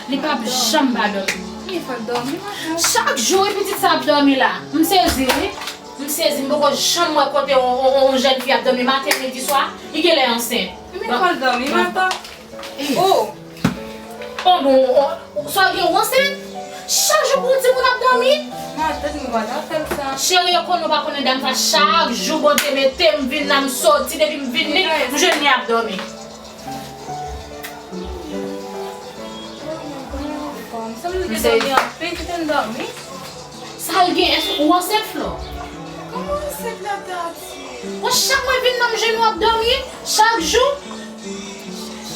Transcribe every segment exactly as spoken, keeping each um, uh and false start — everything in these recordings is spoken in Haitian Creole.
Li p ap janm pa dòmi. Li fè l dòmi maten. Chak jou, wi, pitit sa ap dòmi la. M sezi, wi. M sezi, m poko janm wè kote on, on, on jèn fi ap dòmi maten, midi, swa. Li genlè ansent. Men fè l dòmi maten. Oh! Oh, bon, oh, sa gen ou ansent? Chak jou pou yon timoun ap dòmi? Matant, nou pa ta fè l sa. Cheri, yo konn ou pa konnen dam sa. Chak jou Bondye mete m vin la, m soti, depi m vin li, m jwenn li ap dòmi. Sa vle di ke dòmi anpil, kite n dòmi. Sa l gen, èske ou ansent, Flò? Kòman ansent la, Tati? Bon, chak mwen vin nan m jwenn ou ap dòmi, chak jou.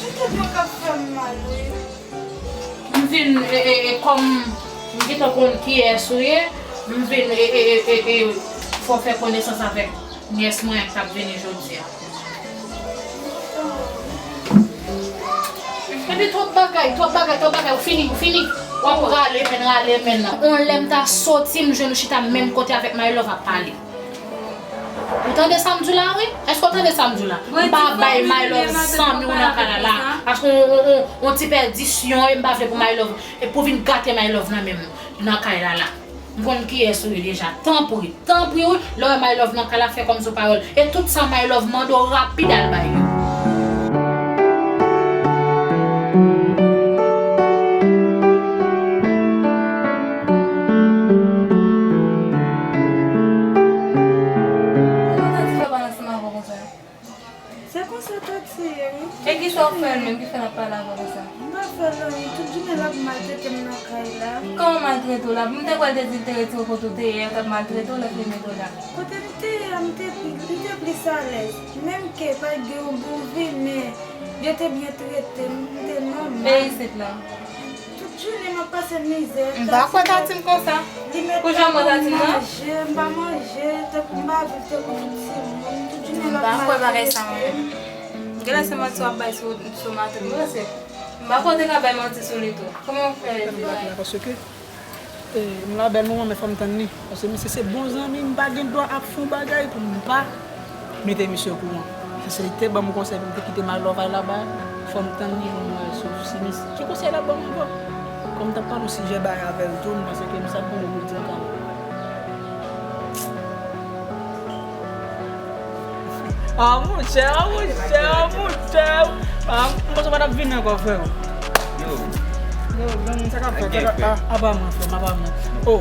Petèt mwen k ap fè m mal, wi. M vin, e, e, e, kòm m gentan konn kiyès ou ye, m vin, e, e, e, e, e, fè w fè konesans avèk nyès mwen an k ap vini jodi a. Epi twòp bagay, twòp bagay, twòp bagay, ou fini, ou fini. W ap rale menn, rale menn. On lè m ta soti, m jwenn ou chita menm kote avèk My Love ap pale. Ou tande sa m di w la, wi? Èske w tande sa m di w la? M pa bay My Love zanmi w nan kay la la. Paske on, on, on, on ti pèdisyon, e m pa vle pou My Love, e pou vin gate My Love nan men m, nan kay la la. M konn kiyès ou ye deja. Tanpri, tanpri wi, lè w wè My Love nan kay la, fè kòmsi w pa wè l. E tout sa My Love mande w rapid al bay yo. Kòman Tati fè pale ansanm avè w konsa? Se konsa Tati ye, wi. E kisa w fè l menm ki fè l ap pale avè w konsa? M pa fè l anyen. Tout jounen l ap maltrete m nan kay la. Kòman maltrete w la? M te kwè l te di l te retire w kote w te ye a, l t ap maltrete w lè l te mete w la. Kote m te ye a, m te pi, m te plis alèz. Menm ke pa t gen yon bon vi, men yo te byen trete m, m te nòmal. E isit la? Tout jounen m ap pase mizè. M pa kwè Tati m konsa. Pou jan m wè Tati m nan. Manje, m pa manje, tankou m pa viv tankou tout timoun. Tout jounen l ap maltrete m. M pa kwè bagay sa mwen menm. Genlè se manti w ap bay sou, sou matant mwen, paske m pa kwè w te ka bay manti sou li tou. Kòman w fè di bagay? Paske, e, m la bèl moman, men fò m tann li. Paske misye se bon zanmi, m pa gen dwa ap fè yon bagay pou m pa mete misye okouran. Paske li te ban m konsèy pou m te kite My Love al laba, fò m tann li pou m wè si, si, ki konsèy l ap ban m ankò. Kòm m t ap pale yon sijè bagay avè l tou, m panse ke m sa konn pou l di ankò. Ah, monchè, ah, monchè, ah, monchè. Ah, m panse w pa t ap vini ankò, frè. Yo. Yo, sa k ap fèt, sa k ap, ah, apa mwen, frè m, apa mwen. Oh.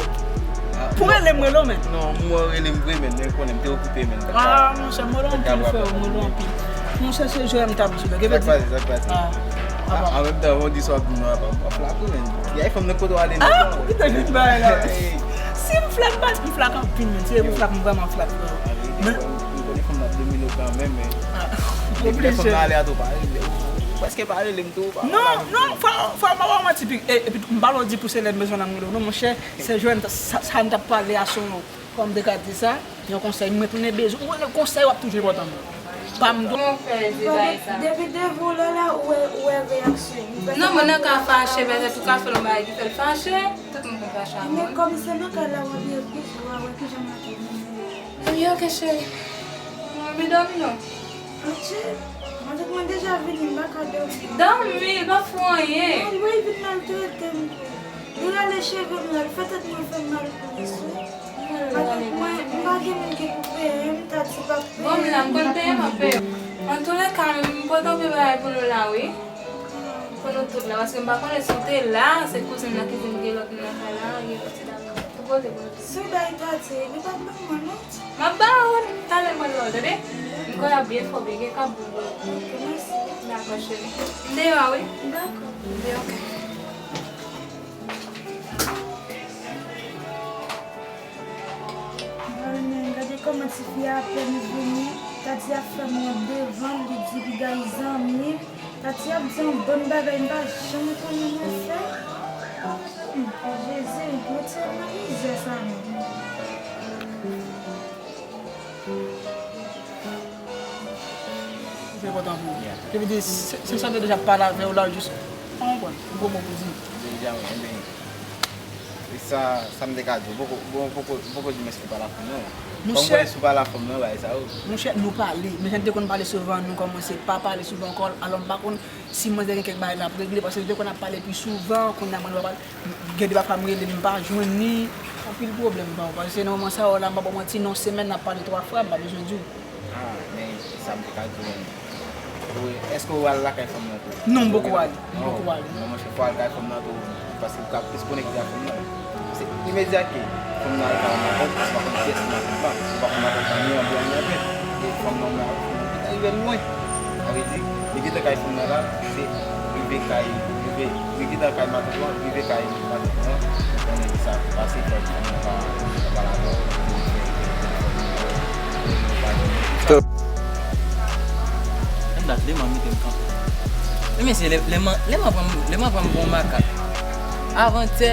Pou rele m, rele w, men. Non, m wè w rele m vre, men, men konnen m te okipe, men. Ah, monchè, m rele w anpil, frè, m rele w anpil. Monchè, se jwè m t ap di la. Sa k pase, sa k pase? Ah, apa. An menm tan, w di sa w ap di m nan, apa. W ap flak wi, men. Yay fanm nan kote w ale nan. Ah, ou kite vin bay la. Si m flak, m pa di m flak anpil, men. Se pou flak, m vrèman flak, frè. Men m konnen fanm nan domine w kanmenm, men. Depi lè fanm nan ale a tou, pa rele. Ou prèske pa rele m tou, pa. Non, non, fò, fò m pa ba w manti, pi, e, epi m pa lè w di pou se lè m bezwen nan m rele w. Non, monchè, se jwè m t, sa, sa n t ap pale a sou yon, kòman m te ka di sa, yon konsèy, mwen tounen bezwen, ou konnen konsèy w ap toujou enpòtan pou mwen. Pa m. Kòman w fè di bagay sa? Depi, depi devan w la la, ou wè, ou wè reyaksyon m. Non, mwen nan ka fache, petèt ou ka fè l yon bagay ki fè l fache, tout moun konn fache ak mwen. Men kòm se nan kay la w ap ye pi, w a wè kijan m ap ye. Ebyen, oke, cheri. Mwen anvi dòmi non. Adje, matant mwen deja vini, m pa ka dòmi. Dòmi, l pa fè w anyen. Non, li vin maltrete m tou. Li rale cheve m la, li fè tèt mwen fè m mal plis wi. Matant mwen, m pa gen moun ki pou peye m, Tati p ap peye m. Bon, m la, m konn peye, m ap peye. Antoulèka, m pote anpil bagay pou nou la wi. Pou nou tout la, paske m pa konnen si w te la, se kouzin nan ki di m gen lòt moun nan kay la, gen lòt ti dam nan. Ou pote pou nou tout. Si w bay Tati, li p ap ban mwen non. M ap ba ou, talè mwen lò, tande? M kwè y ap byen fò, byen gen kab pou ou. Ok, mèsi. Dakò, cheri. M deyò a, wi. Dakò. M deyò, ok. Gade kòman tifi a apèn vini, Tati ap fè m wont devan l, li di piga zanmi m. Tati ap di yon bann bagay m pa janm konnen mwen fè. Hmm, Jezi, retire m nan mizè sa non. Ou fè kontan pou ou. Sa vle di, se, se sa te deja pale avè w la, jis, pa konprann, gwo mo pou di. Deja, enben, e Sa, sa m te ka di w, poko, bon, poko, poko di m èske w pa la fanm nan. Monchè, si w pa la fanm nan, bagay sa yo. Monchè, nou pale. Men jan n te konn pale souvan, nou kòmanse pa pale souvan ankò. Alò, m pa konn si manzè gen kèk bagay l ap regle, paske nou te konn ap pale pi souvan, kounye a mwen pa pale. Gen de pafwa m rele, m pa jwenn li. Anpil pwoblèm, pa w. Paske nan moman sa yo la, m pa ba w manti, nan semèn, n ap pale twa fwa, m pa bezwen di w. Ah, men sa m te ka di w menm. Ou, èske ou al lakay fanm nan tou? Non, m poko ale. M poko ale. Non, monchè, fò w al lakay fanm nan tou. Paske ou ka plis konekte ak fanm nan. Se imedya ke fanm nan al kay matant, ou pa konn kiyès ki matant lan. Ou pa konn matant lan ni an blan ni an vèt. E fanm nan menm, fanm nan gentan rive lwen. Sa vle di, li gentan kay fanm nan la, se rive kay, rive, li gentan kay matant lan, rive kay matant lan, ou konnen ki sa pase, fò fanm nan pa, pa pale avè w. Stop. Kandida Clément mete m kanpe. Men mesye, Clé-, Clément, Clément pran m, Clément pran m pou yon makak. Avantè,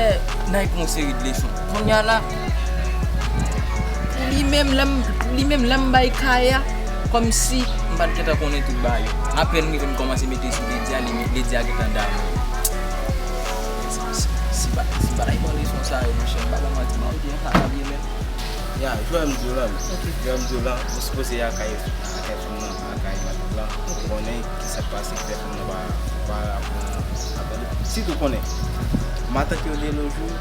Nike pran yon seri de leson. Kounye a la, pou li menm, lè m, pou li menm, lè m bay kay a, kòmsi m pa t gentan konnen tout bagay yo. Apèn m rive, m kòmanse mete sou Lydia, li, Lydia gentan damou. Si, si, si pa, si pa t ay pran leson sa yo, monchè, m pa ba manti, m pa konn sa ap ye menm. Ya, jwè m di w la, men. Ok. Jwè m di w la, ou sipoze al kay, al kay fanm nan, al kay matant lan. Ok. Ou konnen ki sa k pase, ki fè fanm nan pa, pa aprann, aprann. Sitou konnen, matant yo de nos jours,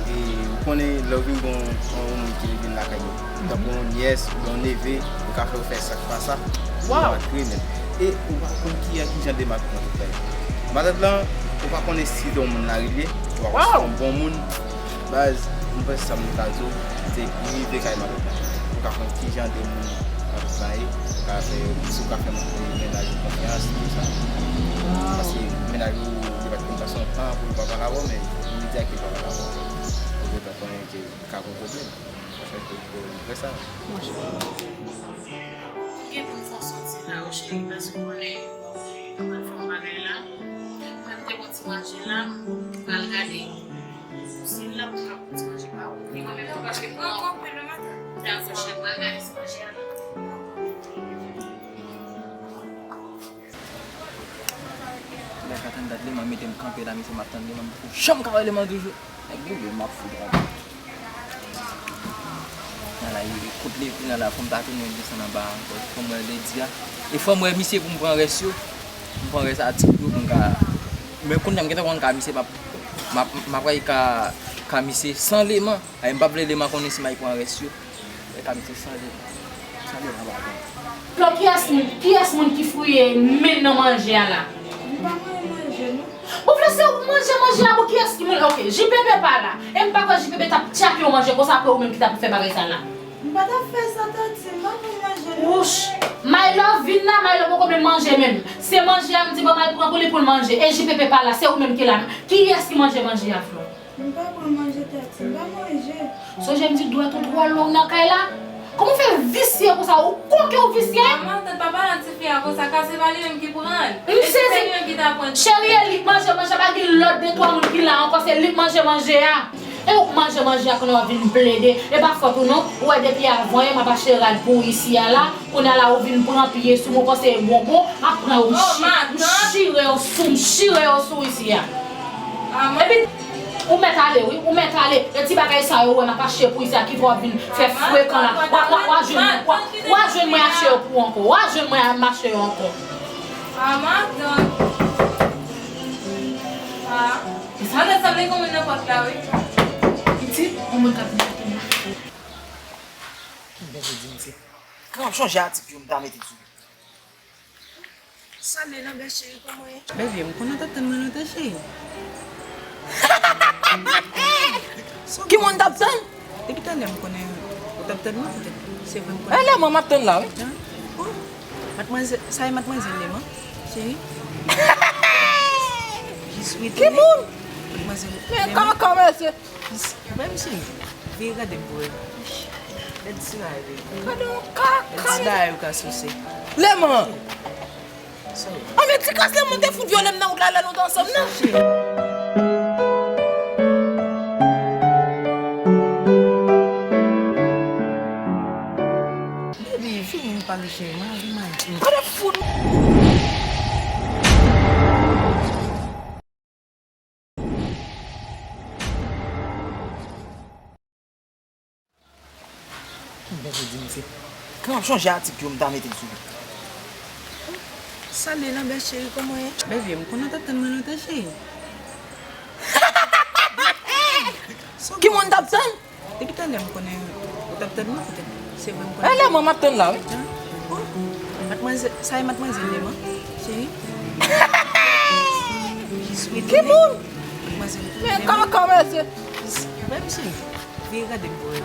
e ou konnen lè w vin gen yon, yon moun ki vin lakay yo. Mhm. Tankou yon nyès oubyen yon neve, yo ka fè w fè sa k pa sa, yo pa kriye menm. E ou pa konn ki, ki jan de matant ou fè. Matant lan, ou pa konnen si se yon moun lari li ye, ou pa konn si se yon bon moun. Baz, m panse sa m ta di w, se rive kay matant lan. Ou ka konn ki jan de moun matant lan ye, ou ka fè, si ou ka fè mennaj ou konfyans, tout sa. Paske mennaj ou, li pa t konn pase yon tan pou li pa pale avè w, men imedya ke li pa pale avè w, ou gentan konnen ke ka gen pwoblèm. Sa fè ke li fè sa. Monchè. Ou gen pou fè w soti la, wi, cheri, paske ou konnen ou pral fè yon bagay la. Mwen, m te bon ti manje la, m pral gade. Si l la, m pral bon ti manje pa ou. Li mwen menm tou, paske pou mwen, dakò, cheri, m pral gade ti manje a la. Lè ka tann dat Clément mete m kanpe la, mesye, m ap tann Clément, m poko janm ka wè Clément toujou. Nèg goumen m ap fout rankont. Nan la, e, e, kote li ye kounye a la, fò m ta tounen desann anba a ankò, fò m wè Lydia. E fò m wè misye pou m pran rès yo. M pran rès a tip yo pou m ka. Men kounye a m gentan konn ka misye, m ap, m ap, m ap ka, ka misye san Clément. Ay, m p ap vle Clément konnen si m ay pran rès yo. E ka misye san Clément. San Clément pa bon. Flò, kiyès, kiyès moun ki fouye men nan manje a la? M pa manje manje, non. Bon, vle se ou manje manje a, bon, kiyès ki moun? Ok, J P P pa la. E m pa kwè J P P t ap tchake yon manje konsa apre ou menm ki t ap fè bagay sa la. M pa t ap fè sa, Tati, m pa konn manje non. Wouch! My Love vin la, My Love poko menm manje menm. Se manje a m di ban m al pran pou li pou l manje. E J P P pa la, se ou menm ki la. Kiyès ki manje manje a, Flò? M pa konn manje, Tati, m pa manje. Sonje m di dwèt ou twò long nan kay la. Kòman w fè visye konsa? Ou konnen w visye? Manman, tèt pa pale ak tifi a konsa, ka se pa li menm ki pran l. M sezi. Cheri, e li k manje manje a, pa gen lòt de twa moun ki la ankò, se li k manje manje a. E ou k manje manje a, kounye a w ap vin plede. E pa fòt ou non, ou wè depi avan yè m ap achte rad pou ou isi a la, kounye a la ou vin pran pye sou mwen, ou panse e bonbon, m ap pran yo, m chire yo sou, m chire yo sou isi a. Epi, ou mèt ale, wi, ou mèt ale. E ti bagay sa yo, wè, m ap achte pou isi a, ki fè w ap vin fè frekan la. Wa, wa, wa jwenn mwen, wa, wa jwenn mwen achte yo pou ou ankò. Wa jwenn mwen m achte yo ankò. Ah, matant. Ah. E sa nèg sa vle goumen nan pòt la, wi. Pitit, yon moun k ap vin kote m la. M byen di misye. Kan w ap chonje a tip yo m ta mete sou. Salut, Lambert chéri, kòman w ye? Baby, m konnen w t ap tann mwen lontan, cheri. Ki moun t ap tann? Depi talè m konnen ou t ap tann mwen, poutèt se vre m konnen. E Lèman m ap tann la, wi. Oh, madmwazèl, sa e madmwazèl Lèman, cheri. Jis wi. Ki moun? Madmwazèl Lèman. Men kaka, mesye. Jis, men cheri, vire gade m pou wè. Gad ti bagay, baby. Gade yon kaka. Gad ti bagay ou ka souse. Lèman. Anben ti kras Lèman te fout vyole m nan wout la lè nou te ansanm nan. Baby, fini pale cheri, mwen anvi manje. Gade fout. Jodi m se. Kè m ap chanje atik yo m ta mete l sou li. Salut Lambert cheri, kòman w ye? Baby, m konnen w t ap tann mwen lontan cheri. Ki moun t ap tann? Depi talè m konnen ou t ap tann mwen poutèt. Se vre m konnen. E Lèman m ap tann la wi. Matmwazèl, sa e matmwazèl Lèman? Cheri. Ki moun? Matmwazèl Lèman. Men kaka mesye. Menm cheri. Vire gade m pou wè.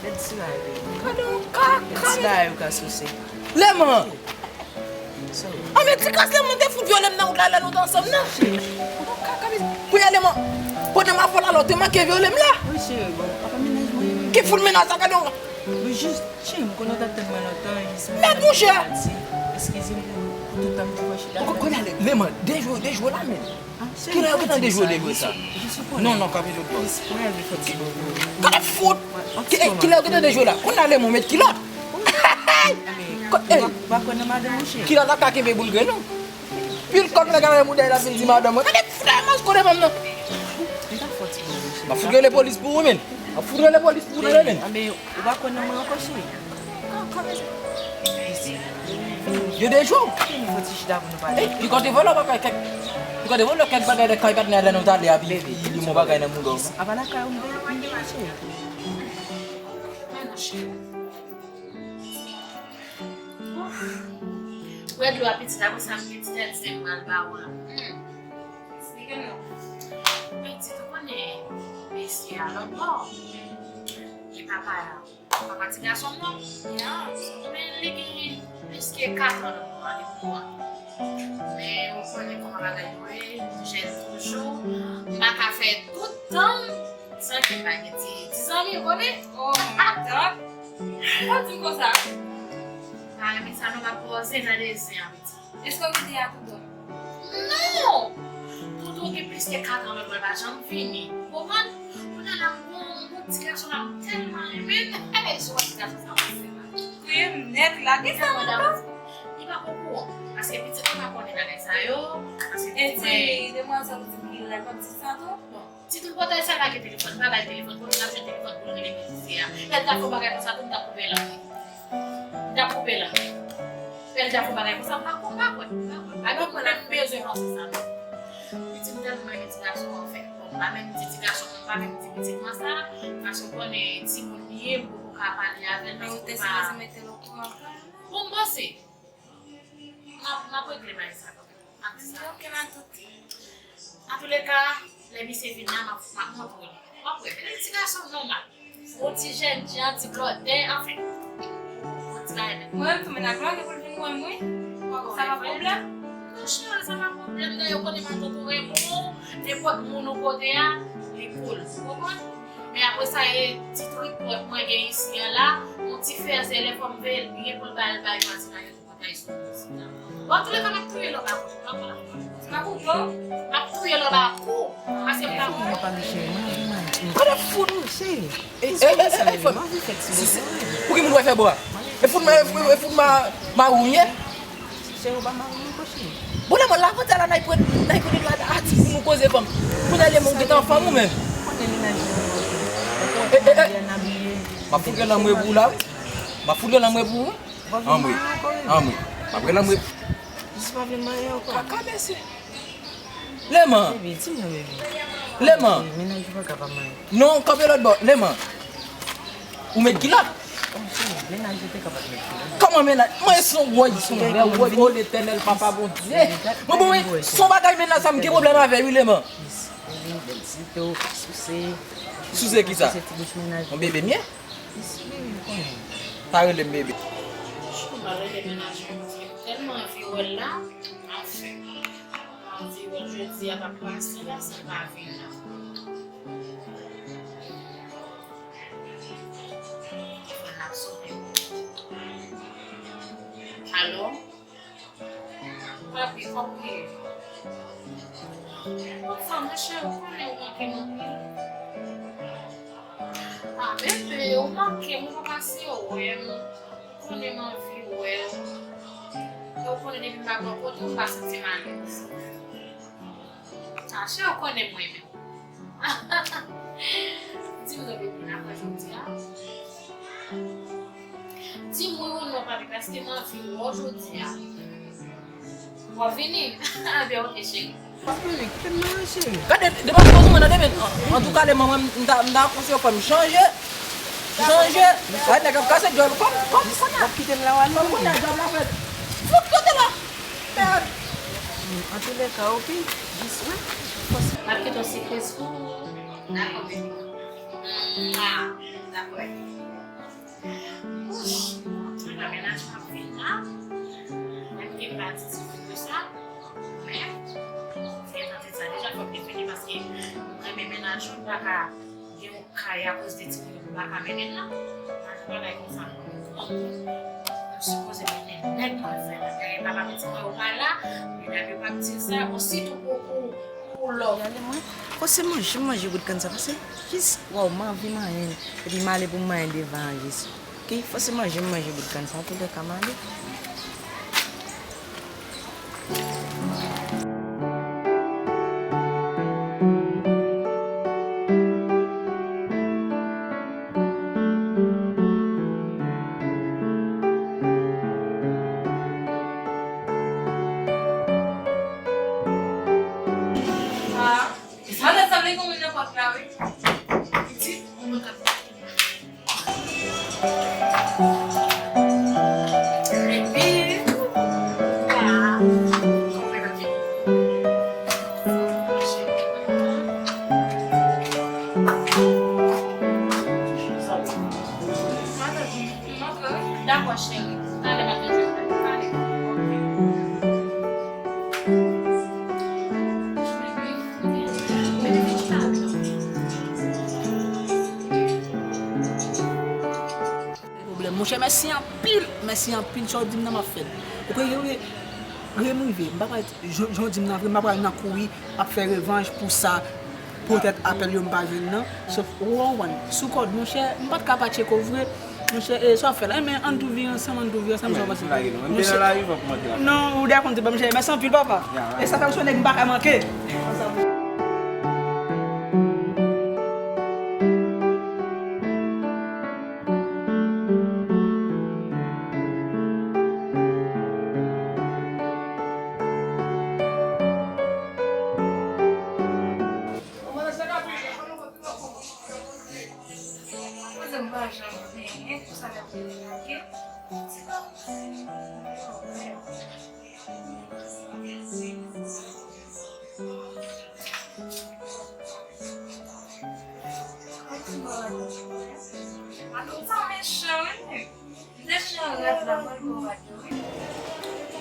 Gad ti bagay yo. Gade yon kaka. Gad ti bagay yo ka souse. Lèman. Anben ti kras Lèman te fout vyole m nan wout la lè nou te ansanm nan. Kounye a Lèman, pandan m ap fè w la, ou te manke vyole m la. Ki fout mennaj sa gade yon. Mèd monchè. Eskize m pou tout tan m te fè chita. Kounye a Lèman, dejwe, dejwe la men. Kilè yo gentan dejwe, dejwe sa? Non, non, kanpe tout bon. Gade fout! Kilè yo gentan dejwe la? Konn ale mwen met kilòt. Kilòt la ka kenbe boul grenn non. Pil kòk nèg avè mouda la vin di madanm mwen. Gade fout la mas kote fanm nan. M ap fout rele polis pou ou men. M ap fout rele polis pou ou men. Ou pa kwè nan mwen ankò cheri? Yo dejwe w. Pi kote vòlò bagay kèk. Pi kote vòlò kèk bagay de kay patnè la nou t ale a pi li mò bagay nan mouda w. Apa lakay ou m te ap mete cheri? Bwè dlo a pitit apre sa m gen ti tèt zen m pral ba w la. Eksplike m non. Pitit ou konnen mesye a lòt bò. Li papa a. Papa ti gason m nan. Men li gen plis ke kat an nan moman li pou an. Men ou konnen kòman bagay yo ye, jèn toujou. M pa ka fè tout tan m san ke m pa gen ti, ti zanmi, ou konnen? Oh, matant. Ou pa di m konsa. Pa renmen sa non, m ap poze nan dezen an, pitit. Èske w rete a Toutou? Non! Toutou gen plis ke kat an lòt bò, l pa janm vini. Ou konprann? Kounye a la, m gon, m gon ti gason la, m tèlman renmen l. Èy, sou wè ti gason sa pase la. Touye m nèt la, gen sa nan kò? Li pa okouran. Paske pitit mwen pa konnen bagay sa yo. Paske pitit mwen. E ti demwazèl ou di m ki lè kòm ti sa tou? Bon. Ti tout pòtay sa pa gen telefòn, pa bay telefòn, konnen l ap jwenn telefòn pou l rele mizisyen an. Lè l ta fè yon bagay konsa tou, m t ap koupe l anmwe. M t ap koupe l anmwe. Lè l ta fè yon bagay konsa, m pa kwè, m pa kwè, m pa kwè. Pa gen moun k bezwen panse sa non. Pitit m tèlman renmen ti gason an, anfen, bon, m pa menm di ti gason an, m pa menm di pitit mwen sa, paske w konnen timoun li ye, m poko ka pale avè l, paske m pa. Men ou te sipoze mete l okouran kanmenm. Bon, m panse. M ap, m ap regle bagay sa kanmenm. M ap di sa. Ok, matant. Antouleka, lè misye vin la, m ap, m ap montre w li. W ap wè, bèl ti gason nòmal. Yon ti jèn jan, ti blòdè, anfen. Yon ti bagay nèt. Mwen menm tou, mennaj mwen gen pou l vin wè m, wi. Sa pa pwoblèm? Non, cheri, sa pa pwoblèm. Dayè, ou konnen matant ou renmen w. Nenpòt moun ou kote a, li cool. Ou konprann? Men apre sa, e ti tripòt mwen gen isi an la, yon ti fèzè, lè fò m veye l byen pou l ba l bay pati bagay. Bon, antouleka, m ap touye lòm a kou. M ap touye lòm a kou. Paske m pa. Gade fout. Cheri, e, e, e, e, fò. Si, si. Pou ki moun wè fè bò a? E fout ma, e fout, e fout ma, ma ou ye? Cheri, ou pa mari m ankò, cheri. Bon, lè mwen la, kote la, n ay pran, n ay pran de la atik pou nou koze fanm. Pou n ale, mwen gentan fanm ou menm. Konnen mennaj mwen. E, e, e. M ap fout lanmwe pou ou la, wi. M ap fout lanmwe pou ou, wi. Anmwe, anmwe. M ap rele anmwe. Jis pa vle marye ankò. Kaka mesye. Lèman. Baby, di m non, baby. Lèman. Mennaj ou pa ka pa marye. Non, kanpe lòt bò. Lèman. Ou met kilòt? Oh, cheri, mennaj ou te kapab met kilòt. Kòman mennaj? Mwen se yon woy, se yon lè woy, o Letènèl, Papa Bondye. Mwen bon, mwen, se yon bagay mennaj sa m gen pwoblèm avè, wi, Lèman. Yes, baby, bèl ti do, souse. Souse kisa? Souse ti bouch mennaj. Yon bebe m ye? Isi, wi, m konnen. Pa rele m bebe. Chou pa rele mennaj mwen, paske m tèlman anvi wè l la. Anfen, m anvi wè l jodi a, m ap pase la, san l pa vin la. Telefòn la ap sone. Alo? Papi, kòman w ye? Anfen, monchè, ou konnen ou manke m anpil. Ah, bebe, ou manke m, ou pa pase wè m. Ou konnen m anvi wè w. E ou konnen depi m pa bò kote w, m pa santi m alèz. Ah, cheri, ou konnen m renmen w. Di m non, bebe, n ap wè jodi a. Èske m anvi wè w jodi a? W ap vini? Ebyen, oke, cheri. Kite m nan, cheri. Gade, depi w koz mwen nan demen. Antouka, lè manman m, m ta, m ta konseye w fò m chanje. Chanje. Ay, nèg ap kase djòl. Kòm, kòm, kòm, w ap kite m la, w al kòm kounye a djòl la fèt. Fout kote la. Mèd. Antoulèka, oke, jis, wi. M ap kite w sipriz pou ou. Dakò, baby. Mwa. Dakò. Mwen nan mennaj mwen ap viv la. Mwen te pa di ti fi sa. Men, se nan tèt sa deja fòk te fini paske mwen renmen mennaj mwen, m pa ka gen yon kay akoz de timoun yo m pa ka mennen l la. Pa gen bagay konsa non. M sipoze mennen nèg mwen fè bagay. Papa pitit mwen yo pa la, medam yo p ap di sa, bon, sitou pou, pou, pou love. Gade mwen, fòse manje, m manje bout kann sa, paske jis, waw, m anvi manyen, epi m ale pou m manyen devan an jis. Oke, fòse manje, m manje bout kann sa, antoulèka, m ale. Ah, madanm, sanble gen moun nan pòt la, wi. Pitit, moun nan pòt la. Dakò, cheri. Talè m ap vin jwenn ou. Talè. Pwoblèm. Monchè, mèsi anpil, mèsi anpil, sa w di m nan m ap fè l. Ou kwè, wi, wi, m rive, m pa pral, jan, jan w di m nan vre, m pa pral nan kouri ap fè revanj pou sa, poutèt apèl yo m pa jwenn nan, sòf, ou konprann, sou kòd, monchè, m pa t ka pa tcheke w vre, monchè, e, sa w ap fè la, men ann tou viv ansanm, ann tou viv ansanm, sa w panse? Monchè, non, ou deja konn, se pa monchè, mèsi anpil, papa. E sa fè m sonnen, m pa ka manke.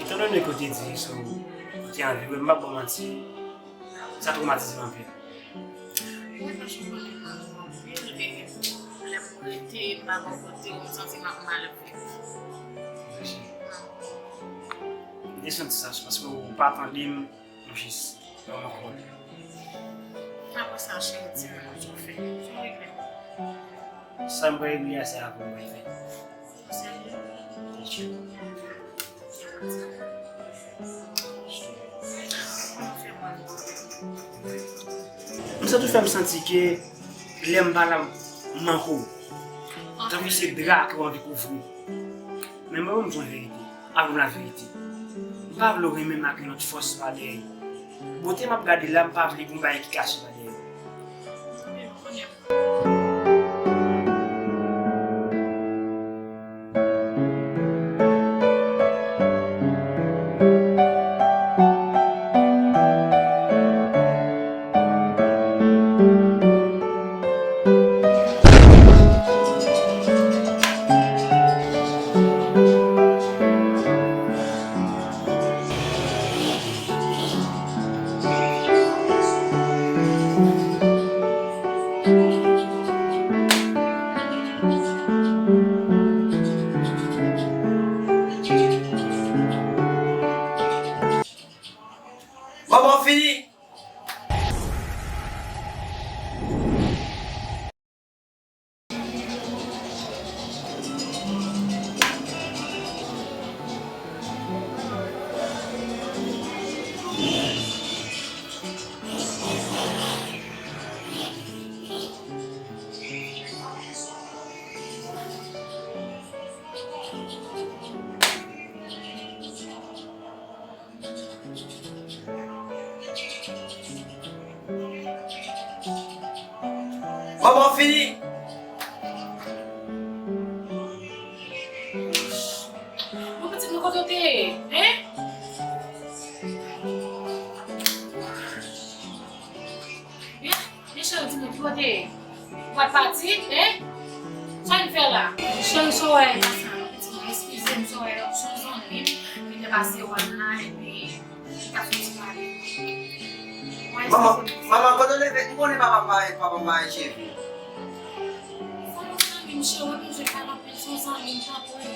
Etandone ke w te di sou, ou te anvi wè m, m p ap ba w manti, sa twomatize m anpil. Wi, paske m konnen m manke w anpil, e lè m rete, m pa bò kote w, m santi m ap mal vre. Reflechi. M te santi sa, se paske ou pa tande m, m jis ba w manke w. Apre sa, cheri, di m, sa w fè? Sa w regle? Sa m pral regle a, se avè w m pral fè. Ou serye? Byen si. M santi w fè m santi ke lè m pa la, m manke w. Tankou se dra ke w anvi kouvri. Men mwen menm, m di w yon verite, avè w laverite. M pa vle w renmen m ak yon lòt fòs pa dèyè. Bote m ap gade la, m pa vle gen yon bagay ki kache pa dèyè. Kòman w fini? Bon, pitit mwen, kote w te ye, en? Byen, byen, cheri, di mwen, ki kote w ye? Ou pa t pati, en? Sa w vin fè la? Cheri, sa w wè la sa, pitit mwen, eskize m, sa w wè la, se yon zanmi m ki te pase wè m la, epi li t ap fè ti pale. Manman, manman, kote w leve? M konnen papa m pa, papa m pa gen cheve. Se yon zanmi m, cheri, m bezwen pale anpil, se yon zanmi m, tanpri.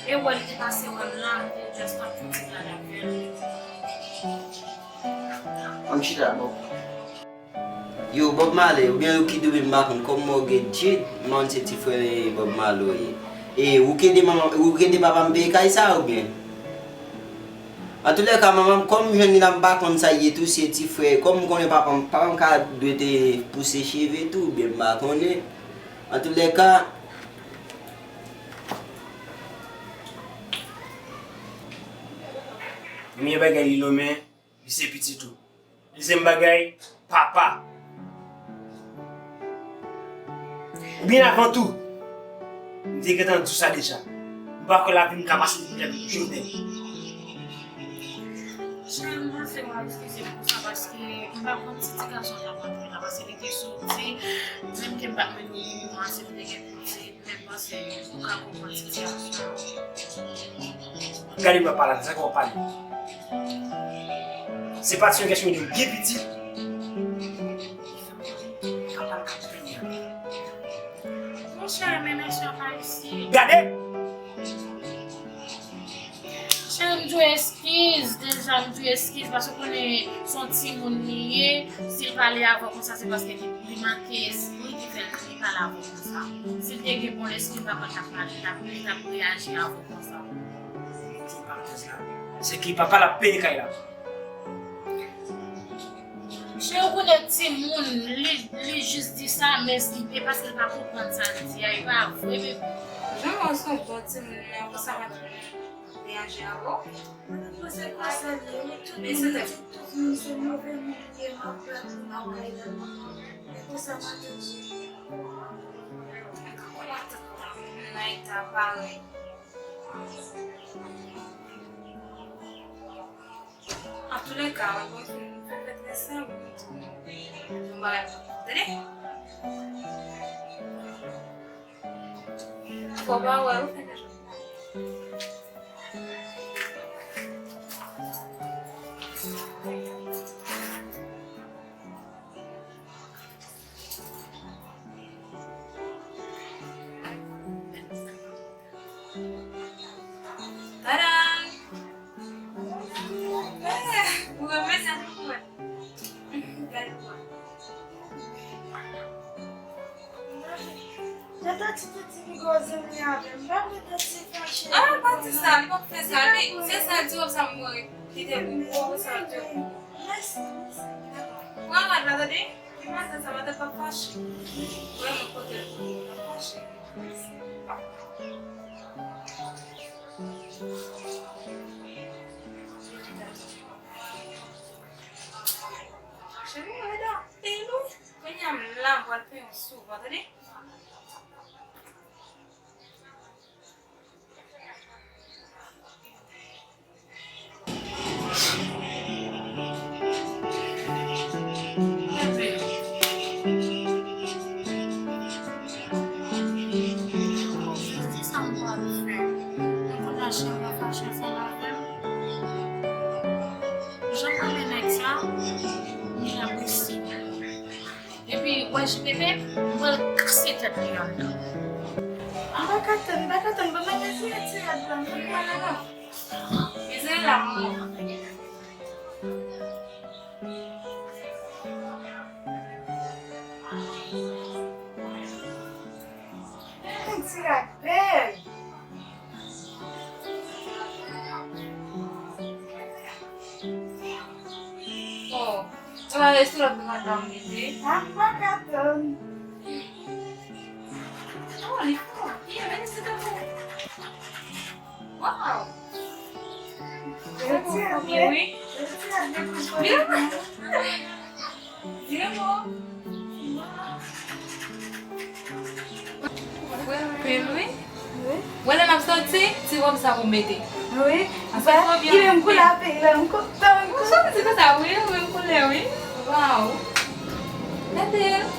E wè, li te pase wè m la, li te just ap fè ti pale avè m. Ann chita, bon. Yo, Bob Marley, oubyen Lucky Dube, m pa konn, kòm mwen w gen Jid, m pa konn se ti frè Bob Marley w ye. E, ou k ede manman, ou k ede papa m peye kay sa, oubyen? Antoulèka, manman m, kòm m jwenn li la, m pa konn sa l ye tou, se ti frè, kòm m konnen papa m, papa m ka dwe te pouse cheve tou, oubyen m pa konnen. Antoulèka, premye bagay li lonmen, li se pitit ou. Dezyèm bagay, papa. Oubyen avan tou, m te gentan di w sa deja. M pa kwè lavi m ka pase pou Jovenel. Cheri, m panse w ap eskize m pou sa, paske m pa konn si ti gason an t ap antre la, paske li te soti, menm ke m pa t menm gen yon an, se m te gen pitit. Mwen panse ou ka konprann sitiyasyon an. Gade papa la, sa k w ap pale? Se pa t yon kesyon de gen pitit. Papa l k ap plenyen. Monchè, men mesye pa isit. Gade! Cheri, m di w eskiz, deja m di w eskiz, paske w konnen se yon timoun li ye. Si l pale avè w konsa, se paske li, li manke espri ki fè l, li pale avè w konsa. Si l te gen bon lespri, m pa kwè l t ap pale, l t ap, li t ap reyaji avè w konsa. Ti parantèz la, se ki papa l ap peye kay la. Cheri, ou konnen timoun, li, li jis di sa, men e paske l pa konprann sa l di a, e pa vre, bebe. Jan w wè se yon bon timoun nan, konsa madanm reyaji avè w. Mwen panse konsa l ye, wi, tout moun di tout moun se move moun li ye, m ap pè pou lakay la. E konsa madanm di. Mwen ka konn matant mwen nan eta parèy. Antoulèka, mwen konn fin fè fèt resan, mwen tou. Yon bagay pou tande. Fò pa wè, ou fè deja. Tada! Eh, ou renmen sa nou wè. Gade pou wè. Tata ti piti li gwo zanmi avè m. Pa vle tati fache. Ah, pa di sa, li p ap fè sa. Li, se sa l di w sa m wè. Li te gwo, sa l te gwo. Mèsi, mèsi. Pran rad la, tande. Ki maten sa, maten p ap fache. Vrèman, kote l pou l ap fache. Cheri, mwen la. E nou, kounye a m la, m pral fè yon souvan, tande? Jan m renmen nèg sa, li ap resi. Epi, wè J P P, mwen kase tèt li anndan. M pa ka tann, m pa ka tann, ban m al retire ti rad la, m pa ka ale non. Mezanmi la, mwen. Ti rad bèl. Oh, ou pa resi lòt pran tan mete. Ah, m pa ka tann. Oh, li fò. Byen, men se tankou. Wow. Sa bon, wi. Byen. Byen, bon. Wow. Wi. Wi. Wè lè n ap soti, ti wòb sa pou mete. Wi. Sa fè twò byen. Li menm koulè a peyi la, m kontan. Ou santi konsa, wi, ou menm koulè, wi. Waw. Mete l.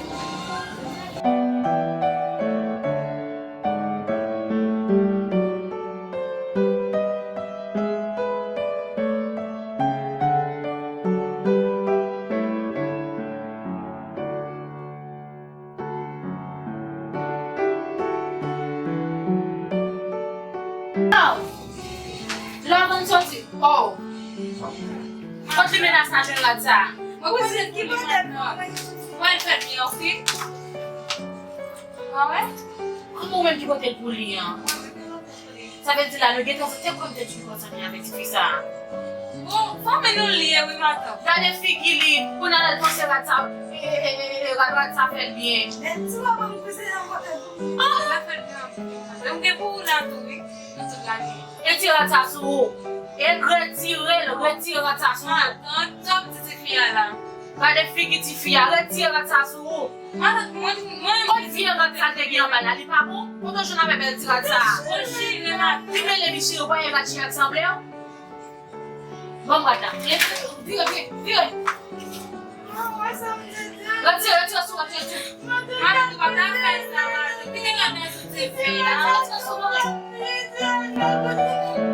Lè w konn soti. Oh. Kot limena sa jwenn rad sa? Mwen konn ki kote. Mwen fè byen, oke? Ah wè? Kòman ou menm ki pote l pou li an? Sa vle di la, nou gentan, se kòm te di nou konn zanmi avèk ti fi sa a. Bon, fanmi nou li ye, wi, matant. Gade figi li, kounye a l panse rad sa, e, e, e, e, rad, rad sa fè l byen. Men ti papa m kouzen an pote pou mwen. Ah! Sa fè l byen anpil. Mwen gen pou ou la tou, wi. Mwen tou gade. E ti rad sa sou ou. E retire l, retire rad sa sou ou. Matant, tòp ti, ti fi a la. Gade figi ti fi a, retire rad sa sou ou. Matant, mwen, mwen. Kot vye rad sa te gen anba la, li pa bon? Kote w jwenn avè bèl ti rad sa? Mwen chire, matant. Li mele li chire, w pa wè rad chire k sanble w? Ban m rad la. Vire, vire, vire. Retire, retire sou, retire sou. Matant, ou pa ta fè sa, matant. Kite rad la sou ti fi a. Retire sou, retire sou.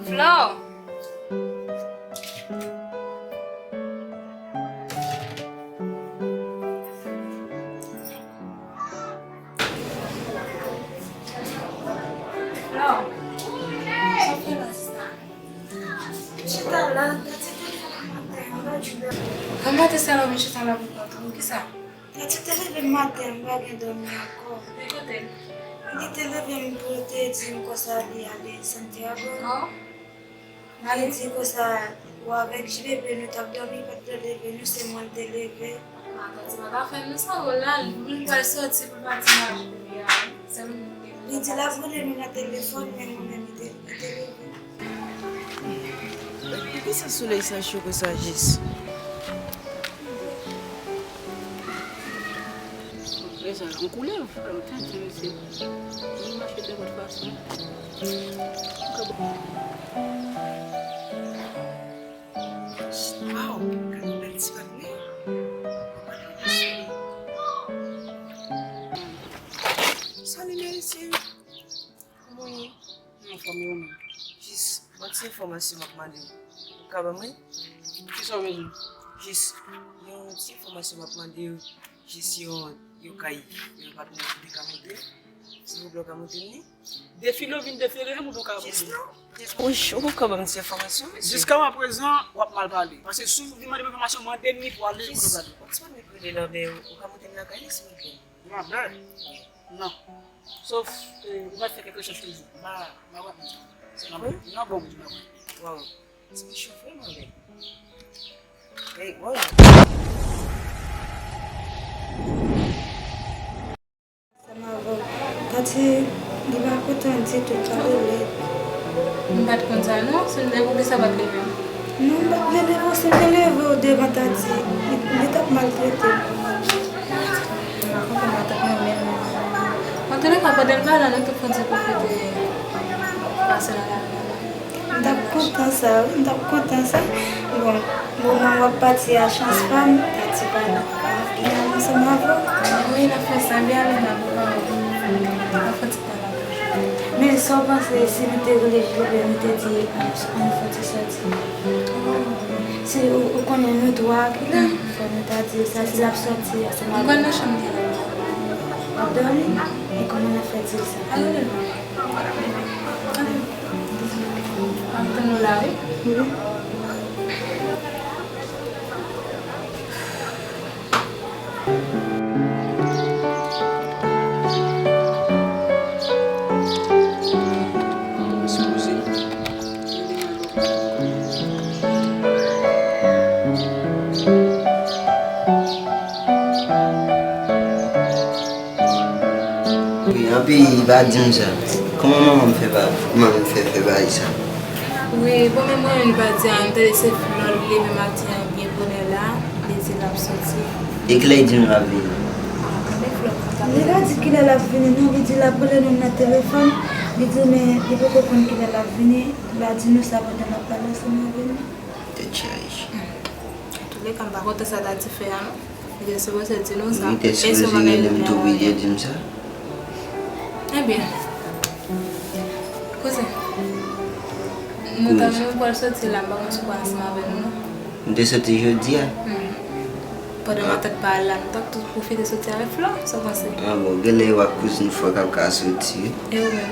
Flò. Flò. Sa w fè la, sista? M chita la, tati te leve maten an, m pa jwe. Kòman te sa la, m chita la pou kont ou? Kisa? Tati te leve maten an, m pa gen dòmi ankò. Li kote l? Li te leve m pou l te di m konsa li ale Santiago. Oh. Li di konsa, ou avèk J P P nou t ap dòmi, pa t vle leve nou, se mwen l te leve. Ah, tati pa ta fè nou sa, bon, la, li pral soti pou l pati nan J P P a, wi. Se mwen ki te. Li di l ap rele nou nan telefòn, men mwen menm, li te, li te leve. Poukisa solèy sa cho konsa jis? Prezan, yon koulèv, frèm, tenten, mesye. Li mache nenpòt fason. Waw, gade bèl ti bag li. Salut, mesye. Kòman w ye? M anfòm, e ou menm? Jis yon ti enfòmasyon m ap mande w. Ou ka ban mwen? Kisa w bezwen? Jis yon ti enfòmasyon m ap mande w. Jis yon, yon kay, yon patnè ki te ka monte. Silvouplè, ou ka monte m li? Defi lè w vin defile m, ou ka monte. Jis non. Jis, ou, ou ka ban m ti enfòmasyon, mesye? Jiska prezan, w ap mal pale. Paske si w vin mande m enfòmasyon, mande m li pou ale, pou nou gade. Yon ti patnè ki rele Lanbè, ou ka monte m lakay li, silvouplè? Lanbè? Non. Sof, eh, ou mèt fè kèk rechèch toujou. Ma, ma wè. Se Lanbè? Non, bon, m di ma wè. Waw. Ti mesye vrèman bèl. Hey, wow. Tati, li pa kontan ditou, l pale lèd. M pa t konn sa non, se m te pou kisa pa t leve m? Non, m pa t vle leve w, si m te leve w devan Tati, li, li t ap maltrete m. M pa konprann, m pa t ap renmen l non. Antouleka, pandan l pa la, nou te fon ti pwofite pase nan lari a. M t ap kontan sa, wi, m t ap kontan sa. Bon, moman w ap pati a, chans pa m, Tati pa la. Li al ansanm avè w. Wi, l ap fè sa, li ale nan moman an. L ap fè ti tan la. Men sa w panse si nou te rele Jilbè, nou te di, ann, ann fè ti sòti? Si ou, ou konn Men nou twa ki la, fò nou ta di l sa, si l ap sòti ansanm avè nou. M pral nan chanm li. W ap dòmi? E kòman n ap fè di l sa? Al rele l non. M ap tann ou la, wi. Wi. Wi, anpi li pa di m sa. Kòman manman m fè pa, manman m fè fè bagay sa? Wi, bon, men mwen menm li pa di anyen, m tande se Flò li leve maten an byen bonè la, li di l ap sòti. E kilè li di nou l ap vini? Ah, men Flò konn sa. Li pa di kilè l ap vini non, li di l ap rele nou nan telefòn, li di men li poko konn kilè l ap vini, l a di nou sa pandan l ap pale ansanm avè nou. Tèt chaje. Antouleka, m pa kontan sa Tati fè a non. Li te sipoze di nou sa. Li te sipoze rele m tou pou li te di m sa. Ebyen, kouzen, nou ta, nou pral soti la, m pa konn si w pral ansanm avè nou non. Nou te soti jodi a? Hmm. Pandan m ap tann pa al la, nou t ap tou pwofite soti avèk Flò, sa w panse? Ah bon, genlè w ak kouzin Flò k ap ka soti wi. E ou menm?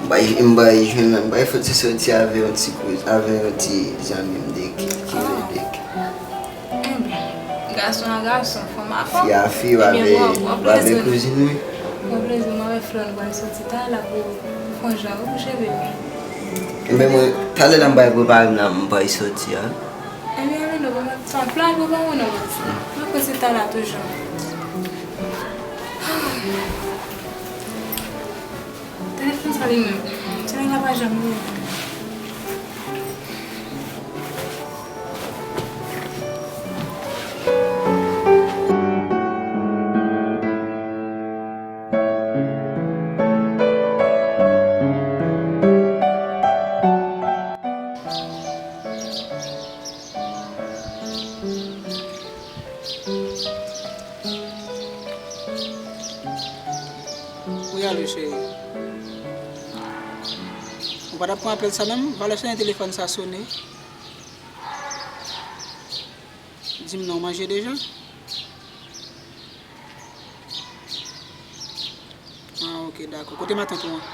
M bay, m bay jwenn, m bay fòt se soti avè yon ti kouz, avè yon ti zanmi m de ki, ki rele Deke. Enben, gason a gason, fanm a fanm. Fi a fi, w avè, w avè kouzin mwen. Pran plezi w avè Flò, nou pral soti talè la pou fè yon jan wi pou cheve w. Enben mwen, talè la m pral prepare m la, m pral soti a. Ebyen, ale non, bon, m ap tann Flò al prepare w non, baz. M ap rete talè a toujou. Telefòn sa li menm. Ti nèg la pa janm rele. Wi, alo, cheri. Ou pa t ap pran apèl sa menm? Valè sonnen telefòn sa sonnen. Di m non, w manje deja? Ah, ok, dakò. Kote matant ou an? Ah,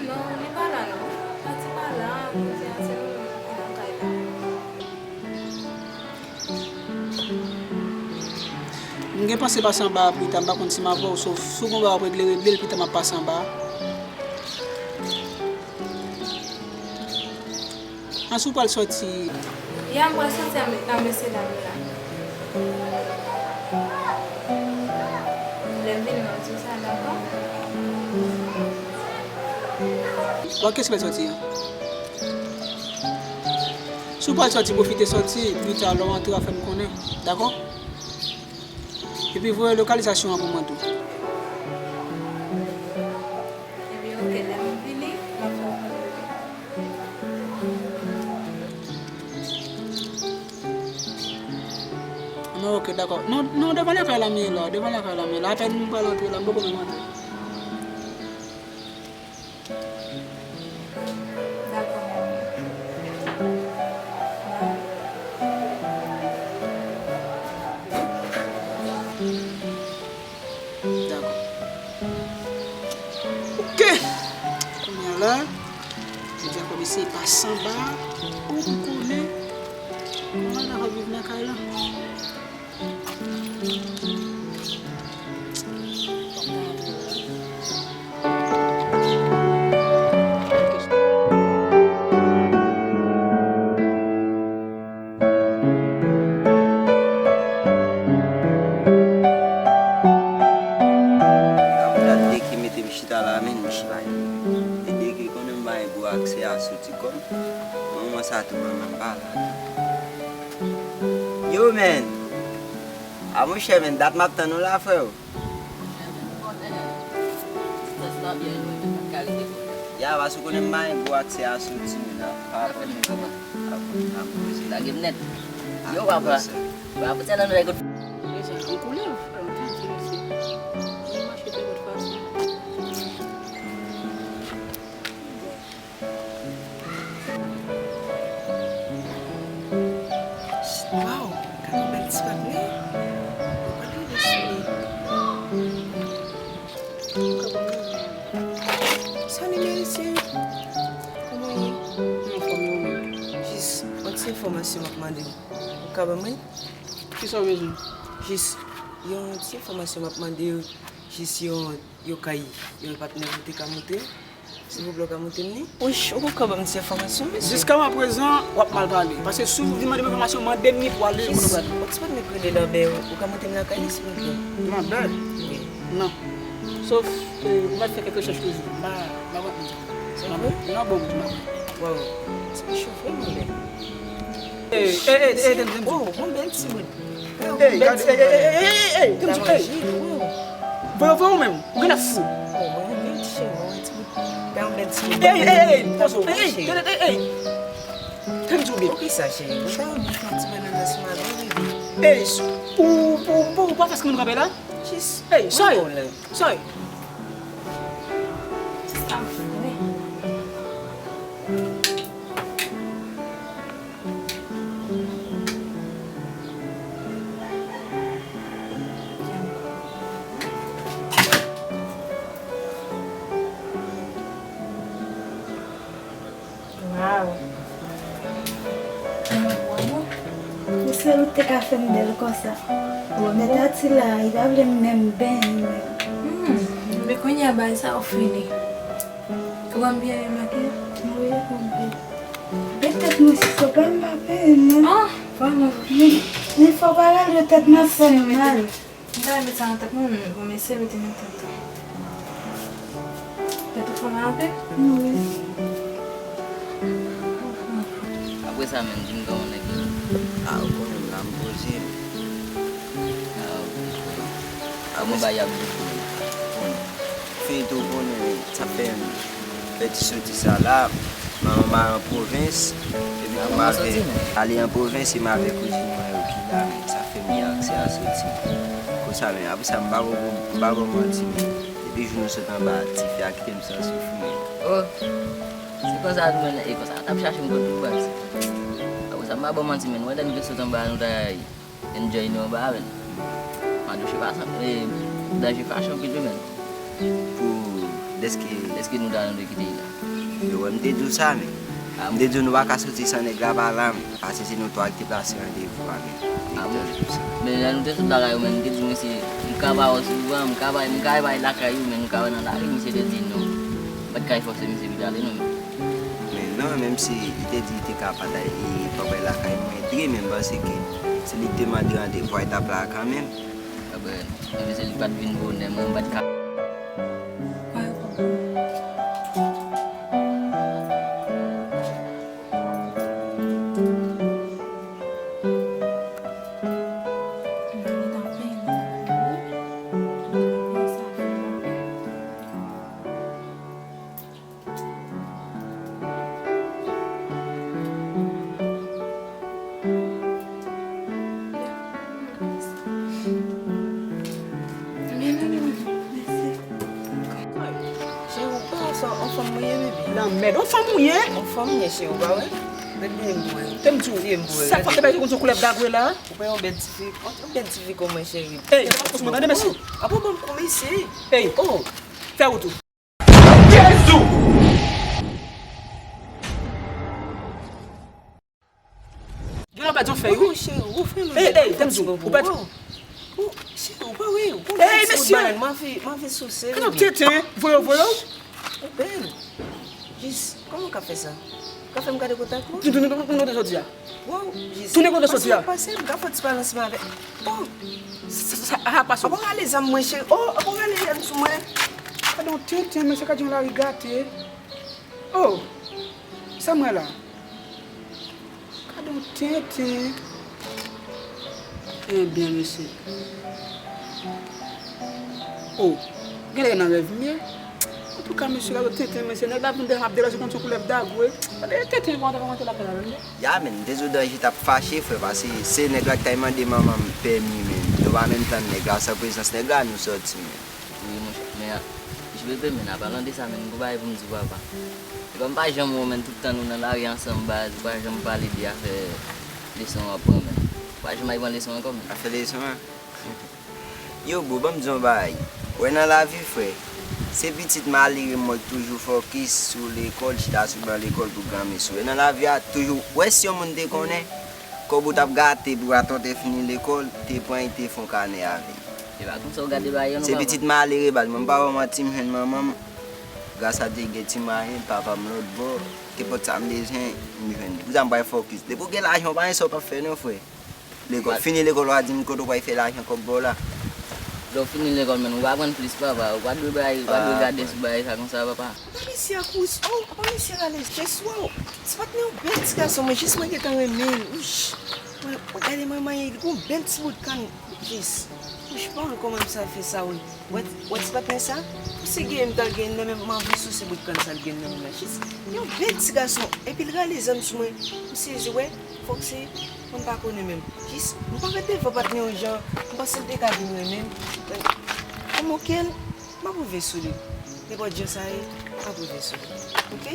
non, li pa la, non. Tati pa la, jodi a se nou menm ki nan kay la. M gen panse pase anba a pita, m pa konn si m ap wè w, so, si w gen bagay w ap regle, regle l, pita m ap pase anba a. Ansi w pral sòti? Ya, m pral sòti a, a mesye dam yo la. Lè m vini, m ap di w sa, dakò? Bon, kilès w pral sòti a? Si w pral sòti, pwofite sòti, pita lè w antre w a fè m konnen, dakò? Epi voye lokalizasyon an pou mwen tou. Ebyen, ok, lè m vini, m ap fè w konnen. Non, ok, dakò. Non, non, devan lakay la m ye la, devan lakay la m ye la. Apèn m pral antre la, m poko menm antre. Dakò, m ap vini. Dakò. Ok. Kounye a la, m di a kòm eseye pase anba a pou m konnen kòman l ap viv nan kay la. Gade de ki mete m chita la, men m chita. E de ki konnen m pa gen gwo aksè a soti kò m. Nan moman sa tou, manman m pa la. Yo, men! A monchè, men, dat m ap tann ou la, freo. Ya, paske ou konnen m pa gen gwo aksè a soti, men, a, pa rapò. Lage m nèt. Yo, papa. Papa, se nan nèg. Mezanmi, koulèv, frè m, tande mesye. Li mache de lòt fason. Enfòmasyon m ap mande w. Ou ka ban mwen? Kisa w bezwen? Jis yon ti enfòmasyon m ap mande w. Jis yon, yon kay, yon patnè ou te ka montre m. Silvouplè, ou ka montre m li? Wouch, ou poko ban m ti enfòmasyon, mesye. Jiska prezan, w ap mal pale. Paske si w vin mande m enfòmasyon, mande m li pou ale, kote w prale. Yon ti patnè k rele Lanbè, ou ka montre m lakay li, silvouplè? Lanbè? Wi. Non. Sof, e, ou mèt fè kèk rechèch toujou. M pa, m pa konn moun sa. Se vre? Non, bon, m pa konn. Waw. Ti cho vre, Lanbè. Ey, ey, ey, ey, tande, tande. Oh, yon bèl timoun. Ey, gade, ey, ey, ey, ey, tande, ey. Voye, voye ou menm. Ou genlè fou. Oh, mwen, yon bèl ti cheve, yon ti bout. Yon bèl timoun. Ey, ey, ey, poze w. Ey, ey, tande, ey, ey. Tande w byen. Poukisa, cheri? Ou ta renmen fè yon ti bannann nan sou mwen, bebe? Ey, ou, ou, ou, ou pa fè sa moun kanpe la? Jis. Ey, sorry. Sorry. Sa vre. Waw. Ou sèl ou te ka fè m bèl konsa. Bon, mèt Atila, li pa vle m menm benyen. Hmm, men kounye a bagay sa yo fini. Ou ban m byen remake? Wi, konpè. Petèt mwen si se pa m pa peye non. Ah, vrèman. Men, men fò pa rale yo tèt mwen fè m mal. M ta met sa nan tèt mwen, men bon, mesye mete nan tèt ou. Tèt ou fè mal anpil? Wi. Apre sa menm, di m kòman nèg yo ye. Ah, ou konnen m la, m poze m. Ah, ok, frè. Ah, mwen ba y ap di pou mwen. Bon, fini tou konnen sa fè m fè ti soti sa la. Manman m al an pwovens, epi pou m avè, ale an pwovens, e m avè kouzin mwen yo ki la, men sa fè m gen aksè a soti. Konsa, men apre sa, m pa bon, m pa bon manti, men depi jou nou sot anba ti fè a, kite m san soufri, men. Oh, se konsa tou, men, e konsa, t ap chache m kot pou baz. Apre sa, m pa bon manti, men, wè lè nou te sot anba, nou ta enjoy nou anba a, men. Madouche pa san, e, danje fache anpil wi, men. Pou, dèske, dèske nou ta, nou te kite l la. Yo, wè, m te di w sa, men. M te di w nou pa ka soti san nèg la pa la, men. Paske se nou twa ki te plase randevou a, men. M te di w sa. Men lè nou te sot lakay ou, men, m te di misye, m ka ba w sou, m ka ba, m ka bay lakay ou, men nou ka wè nan lari, misye te di non. M pa t ka fòse misye vin ale non, men. Men non, menm si li te di li te ka pa t al, e, pa bay lakay mwen, dri, men m panse ke si li te mande randevou a, li t ap la kanmenm. Ebyen, menm si li pa t vin bonè, mwen, m pa t ka. Cheri, ou pa wè se yon fanm mwen ye, bebe? Lanmèd, yon fanm ou ye? Yon fanm mwen ye, cheri, ou pa wè? Gad byen pou wè. Te m di w, sa fòse bèl konn se koulèv dagwe la? Ou pa yon bèl ti fi, yon bèl ti fi kòman, cheri? Ey, pa fòse mwen tande, mesye. Apa ban m kou, mesye? Ey, oh, fè wout ou. Jezi! Gen lè w pèdi yon fèy, wi. Oh, cheri, ou vrèman bèl. Ey, ey, tande m di w, ou pèdi. Oh, cheri, ou pa wè, ou pa wè ti bout banann, m anvi, m anvi souse, bebe. Gade yon tenten, voye, voye. Ou bèl. Jis, kòman w ka fè sa? Ou ka fè m gade kontak ou? Tounen kote w soti a. Wow, jis. Tounen kote w soti a. Pase, pase, m ka fè yon ti balansman avè. Oh. Sa, sa, sa, ah, pase. Apa w rale zam mwen, cheri? Oh, apa w rale zam sou mwen? Gade yon tenten, mesye, gade yon lari gate. Oh, sa m wè la? Gade yon tenten. Ebyen, mesye. Oh, genlè nan rèv m ye. Antouka, mesye, gade yon tenten, mesye. Nèg la vin dèyè m ap deraje konn se yon koulèv dagwe. Gade tenten, kòman ta fè rantre lakay la menm? Ya, men, m te di w danje t ap fache, frè, paske se nèg la ki t al mande manman m pèmi, men. Nou pa menm tann nèg la, san prezans nèg la, nou sòti, men. Wi, monchè, men, a, H B P, men, an palan de sa, men, m gon bagay pou m di w, papa. Se kòm m pa janm wè w, men, tout tan nou nan lari ansanm, baz, ou pa janm pale de afè leson w ap pran, men. Ou pa janm al pran leson ankò, men. Afè leson an? Yo, bro, ban m di w yon bagay. Ou wè nan lavi, frè, Se pitit malere mwen ki toujou fokis sou lekòl, chita sou ban lekòl pou granmesi w. E nan lavi a, toujou, wè si yon moun te konnen, kòb ou t ap gate pou atò te fini lekòl, te pran, te fè yon kanè avè l. E pa konsa w gade bagay yo non, papa. Se pitit malere baz, mwen m pa ba w manti, m jwenn manman m. Gras a Dye, gen ti mwayen, papa m lòt bò, kenpòt sa m bezwen, m jwenn li. Pou sa m pral fokis. Depi w gen lajan, w pa gen sa w p ap fè non, frè. Lekòl, fini lekòl, w a di m kote w pral fè lajan kòb ba w la. Lè w fini lekòl, menn, ou pa pran plis, papa. Ou pa dwe bay, ou pa dwe gade sou bagay sa konsa, papa. Apa mesye a kouri sou, oh, apa mesye a rale je sou ou. Se pa t yon bèl ti gason, mwen jis mwen gentan renmen l. Wouch. Mwen, mwen gade mwen manyen, li gon bèl ti bout kann. Jis. Wouch, pa wè kòman misye al fè sa, wi. Wè, wè ti patnè sa? Misye gen m t al gen nan men m, m anvi souse bout kann sa l gen nan men m la. Jis. Yon bèl ti gason. Epi l rale zam sou mwen. M sezi, wè. Fòk se, mwen m pa konnen menm. Jis, m pa ret devan patnè yon jan, m panse l te ka vin renmen m. Kòman ke l, m ap rive sou li. Nenpòt jan sa ye, m ap rive sou li. Oke?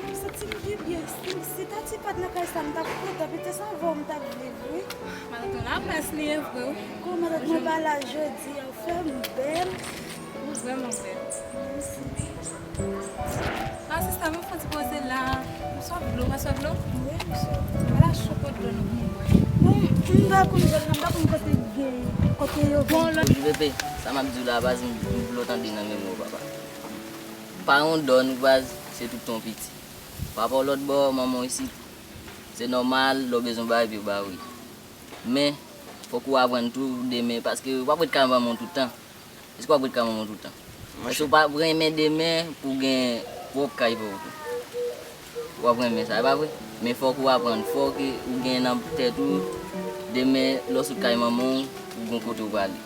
Mwen santi m byen, byen. Si, si Tati pa t nan kay sa, m t ap kontan, pete se avè w m t ap viv, wi. Matant ou lapès li ye vre, wi. Kòman matant mwen pa la jodi a, ou fè m bèl. Ou vrèman bèl. Mèsi. Ah, sista, mwen fè ti poze la. M swaf dlo, ou pa swaf dlo? Wi, m swaf. Ala cho pot dlo nou pou mwen. Non, m pa konn dlo, m pa konn kote gen, kote yo gen. Bon, lò. Wi, bebe, sa m ap di w la, baz, m, m vle w tande nan memwa w, papa. Pa yon dò nou, baz, se tout tan w piti. Papa w lòt bò, manman w isit. Se nòmal, lè w bezwen bagay, epi yo ba w li. Men, fòk ou aprann tou demen, paske w p ap ret kay manman w tout tan. Èske w ap ret kay manman w tout tan? Èske w p ap renmen demen pou w gen pwòp kay pa w tou? W ap renmen sa, e pa vre? Men fòk ou aprann, fòk ou gen nan tèt ou, demen, lè w sot kay manman w, ou gon kote w prale.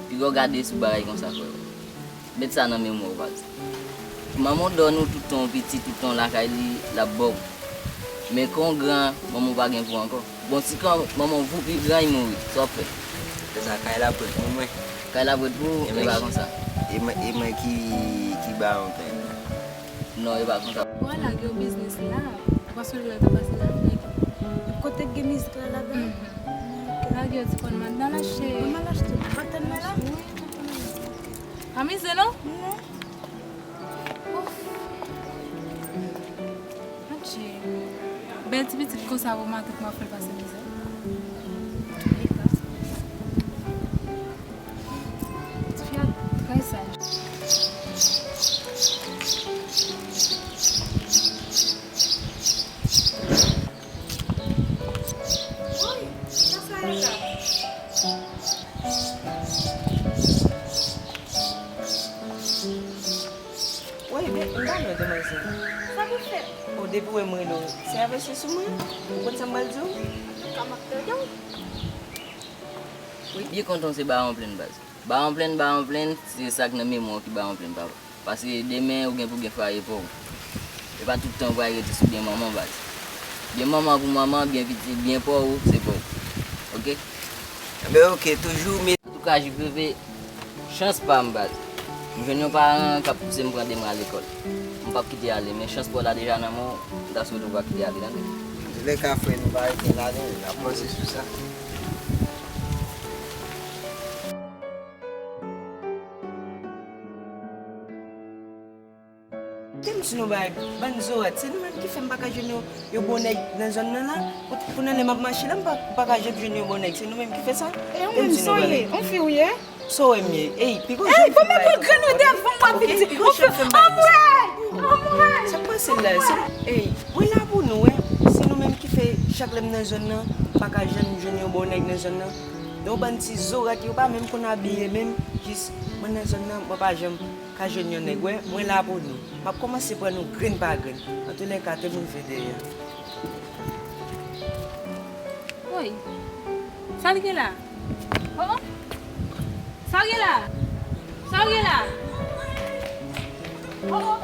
Piga w gade sou bagay konsa, frè. Met sa nan memwa w, baz. Manman w dò nou tout tan w piti, tout tan w lakay li, l ap ba w. Men kan w gran, manman w pa gen pou w ankò. Bon, si kan manman w voup li gran, li mouri, sa w ap fè? Se sa, kay la ap ret pou mwen. Kay la ap ret pou ou, e pa konsa. E mwen, e mwen ki, ki baron pèn nan. Non, e pa konsa. Bon, lage yon biznis la. Ou pa sonje lè w t ap pase la, nèg. Kote k gen mizik la, laba? Mhm. Ok. Lage yon ti kòn madanm al achte. Mwen al achte. Ou pa tann mwen la? Wi, ou pa tann mwen la. Pa mize, non? Non. Ouf. Adje. Bèl ti pitit konsa, pou matant mwen ap fè l pase mizè. Epa. Ti fi a trè saj. Woy, sa sa ye la? Woy, men, m pa lwen, demwazèl. Sa pou fèt? O, depi w wè m rele w, se avèse sou mwen. Ou konn sa m pral di w? Ka m ap tande w. Wi. Byen kontan w se Baron Plenn, baz. Baron Plenn, Baron Plenn, se sa k nan memwa w ki Baron Plenn, papa. Paske demen, ou gen pou gen fwaye pa w. E pa tout tan ou pral rete sou byen manman w, baz. Byen manman pou manman, byen pitit, byen pa w, se pa w. Oke? Enben, oke, toujou met. Antouka, J P P, chans pa m, baz. M jwenn yon paran k ap pouse m pran demen al lekòl. M p ap kite ale, men chans pa w la deja nan men w, m ta swete w pa kite ale, tande? Antoulèka, frè, nou pa rete la, non, n ap panse sou sa. Si nou bay bann zorat, se nou menm ki fè m pa ka jwenn yo, yo bon nèg nan zòn nan la. Pou, pou nan lè m ap mache la, m pa, m pa ka janm jwenn yo bon nèg. Se nou menm ki fè sa? E ou menm, sa w ye? On fi ou ye? Sa w wè m ye? Ey, pi gwo jan m fè m bay kòb. Ey, bon, men pran grenn ou devan m, w ap vin di, on fi, anmwey! Anmwey! Sa k pase la? Se, ey, mwen la pou nou, wi. Se nou menm ki fè chak lè m nan zòn nan, m pa ka janm jwenn yo bon nèg nan zòn nan. Yon bann ti zorat, yo pa menm konn abiye menm, jis mwen nan zòn nan, mwen pa janm ka jwenn yon nèg, wè, mwen la pou nou. M ap kòmanse pran nou grenn pa grenn. Antoulèka, te m rive dèyè. Woy, sa l gen la? Oh, oh. Sa l gen la? Sa l gen la? Oh, oh.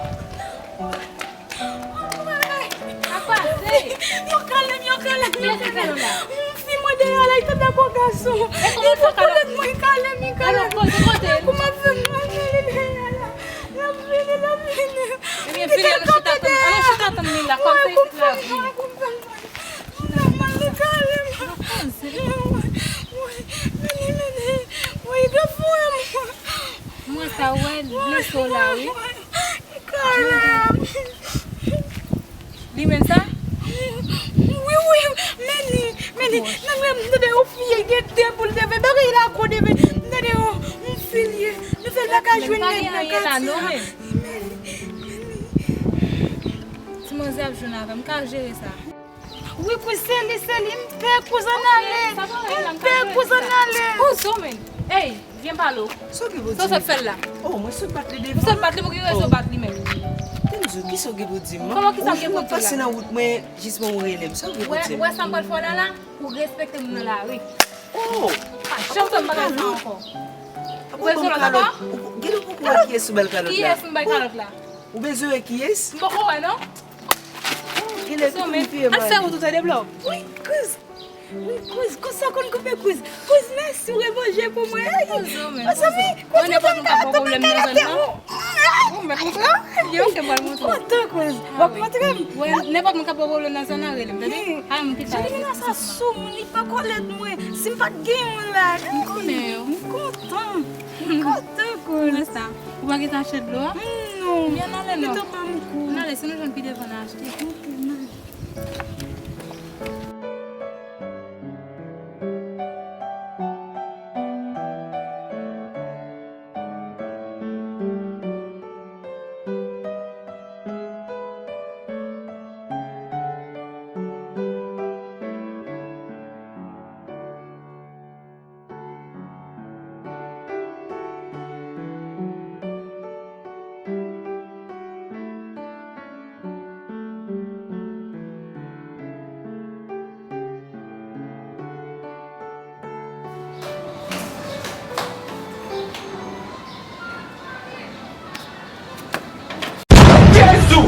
Sa pase? Yo kale m, yo kale m, yo kale m. Yon fi mwen dèyè la, li tande ak yon gason. Li poko lèd mwen, li kale m, li kale m. Kòman m ap fè m, mwen vini dèyè la. L ap vini, l ap vini. Ebyen, vini, ann chita tann, ann chita tann li la, kòm se isit la vini. Mwen fè mal, li kale m. Mwen, mwen, mwen, mwen, mwen, mwen, mwen. Mwen sa wè, blese w la, wi. Li menm sa? Wi, wi, men li, men li. Nan men m tande yon fi gen de boul de ven, bagay la gwo de ven. M tande yon, yon fi l ye. Nou fè l pa ka jwenn nèg nan katye a. Men li, men li. Ti manzè ap jwenn avè m, m ka jere sa. Wi, kouz, se li, se li. M pè kouz ann ale. M pè kouz ann ale. Kouz, men. Ey, vyen pale w. Sa w gen pou di m? Sa w sot fè l la? Oh, mwen sot bat li devan. Ou sot bat li, pou ki rezon w bat li menm? Te m di w, kisa w gen pou di m? Kòman kisa w gen pou di m la? Ou pase nan wout mwen, jis mwen ou rele m. Sa w gen pou di m? Ou wè sa m pral fè w la la? Ou respekte moun nan lari. Oh! Pa janm fè m bagay sa ankò. Ou bezwen lòt ankò? Ou, gen lè ou poko wè kiyès ou bay kalòt la. Kiyès m bay kalòt la? Ou bezwen wè kiyès? M poko wè non. Genlè tou m vye mal. Al fè wout ou tande blo. Wi, kouz. Wi, kouz. Konsa konn koupe kouz. Kouz, mèsi ou revanje pou mwen. Ey. Mezanmi, kouz, mwen nenpòt moun k ap ba w pwoblèm nan zòn nan. Ou mèt montre m? Yo, ke m pral montre w. Kontan, kouz. W ap montre m? Wè, nenpòt moun k ap ba w pwoblèm nan zòn nan, rele m, tande? Ay, mwen ki sa. Jodi sa sou moun, li pa kòlèt mwen. Si m pa t gen yon la. M konnen yo. M kontan. M kontan, kouz. Mwen sa. Ou pa gen sachè dlo a? Non. Byen ale non. Li t ap ban m kou. Ann ale, si nou jwenn pi devan, n a achte. Ok, n ale. Jezi!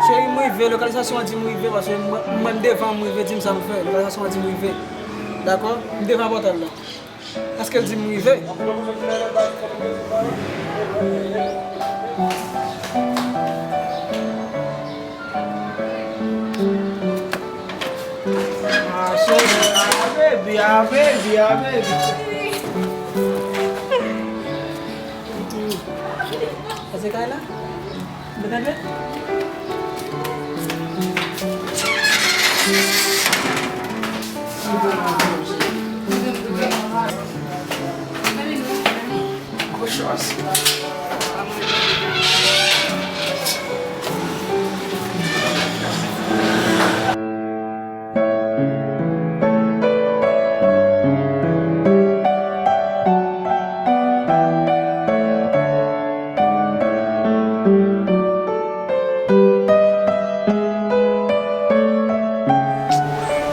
Cheri, m rive, lokalizasyon an di m rive, paske m, m, m devan, m rive, di m sa m fè. Lokalizasyon an di m rive. Dakò? M devan pòtay la. Èske l di m rive? Ah, cheri, ah, baby, ah, baby, ah, baby. Sa se kay la? Mwen tande? Gwo chans.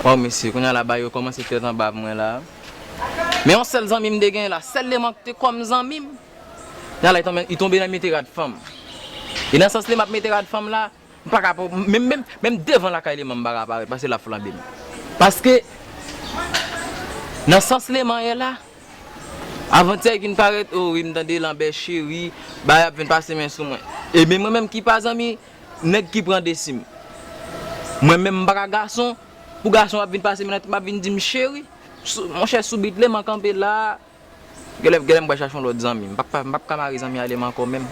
Waw, mesye, kounye a la, bagay yo kòmanse tèt anba mwen la. Men yon sèl zanmi m te gen la, sèl Leman ki te kòm zanmi m. Kounye a la, li tonbe, li tonbe nan mete rad fanm. E nan sans Leman ap mete rad fanm la, m pa ka, menm, menm, menm devan lakay Leman m pa ka parèt, paske l ap flanbe m. Paske, nan sans Leman ye la, Avantyè vin parèt, o wi, m tande lanbè cheri, bagay ap vin pase men sou mwen. Ebyen, mwen menm ki pa zanmi nèg ki pran desi m. Mwen menm, m pa ka gason, pou gason ap vin pase men nan tèt m, ap vin di m cheri. Sou, monchè, sou bit, lè m an kanpe la, genlè, genlè m pral chache yon lòt zanmi. M p ap, m p ap ka mare zanmi ale m ankò menm.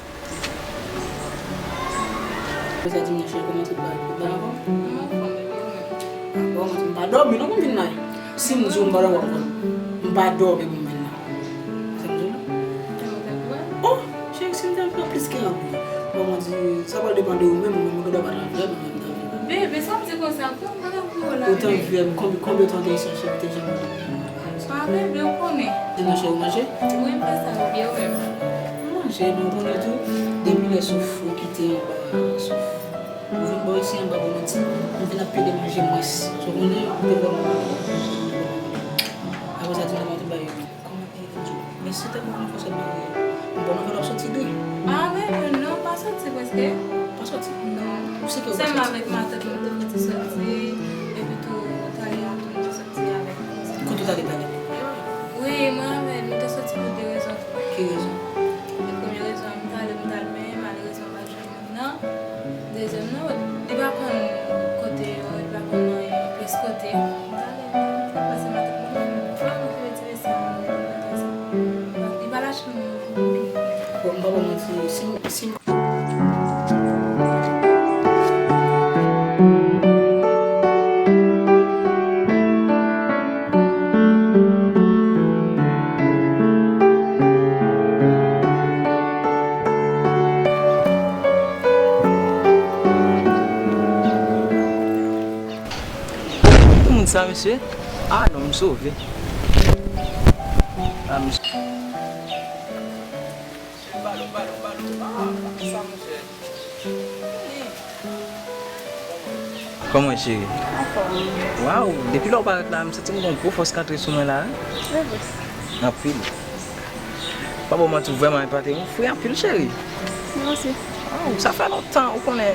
Sa di m nan cheri, kòman tout bagay? Tout bagay anfòm? Anfòm, epi ou menm? Ah, bon, mwen di m pa dòmi non pou m vin la. Si m di w m pa dòmi, w ap konn. M pa dòmi pou m vin la. Sa m di w? Kè mwen t ap pran? Oh, cheri, si m te pran plis ke anpil. Bon, mwen di, sa pral depann de ou menm, ou menm ou gendwa pa t ap vle, mwen menm m t ap vle. Bebe, sa w di konsa, kòm mwen ap pran w la, bebe. Ou t anvi wè m, konbyen, konbyen tan w te isit, cheri, te janm. Sa bebe, ou konnen. Di non, cheri, ou manje? Wi, m fè sa, bebe, ou menm? M manje, men ou konnen tou, depi lè Souf ou kite anba, Souf. Ou vin bò isi anba, bon, mwen ti, m vin ap pede manje mwens. So, konnen, ou te vrèman. Apre sa, di non, mwen te bay. Kòman, e, Enzo? Men si te bon, fò se mwen. Bon, nou fè l ap soti dwe. Ah, men, men non, pa soti, prèske. Pa soti? Non. Ou si ke ou pa soti? Sèlman avèk matant mwen, te fè ti soti, epi tou, Talia tou, nou te soti avèk kouzin. Kote w t ale, Talia? Wi, mwen avè l, nou te soti pou de rezon. Ki rezon? Premye rezon, m t ale, m t al, men malerezman, m pa t jwenn moun nan. Dezyèm nan, li pa konn kote yo, li pa konn anyen, pyès kote. M t ale, m t al pase matant mwen, m vrèman fè ti mesye a, m vrèman fè sa. Li pa lage Bon, m pa ba w manti, si, si. Ki moun sa, mesye? Ah non, m sove. Ah, m... Kòman w ye, cheri? Anfòm. Waw, depi lè w parèt la, m santi m gen yon gwo fòs k antre sou mwen la, wi. Se vre. Anpil. Pa ba w manti, w vrèman epate m. Ou fre anpil, cheri. Mèsi. Waw, sa fè lontan, ou konnen.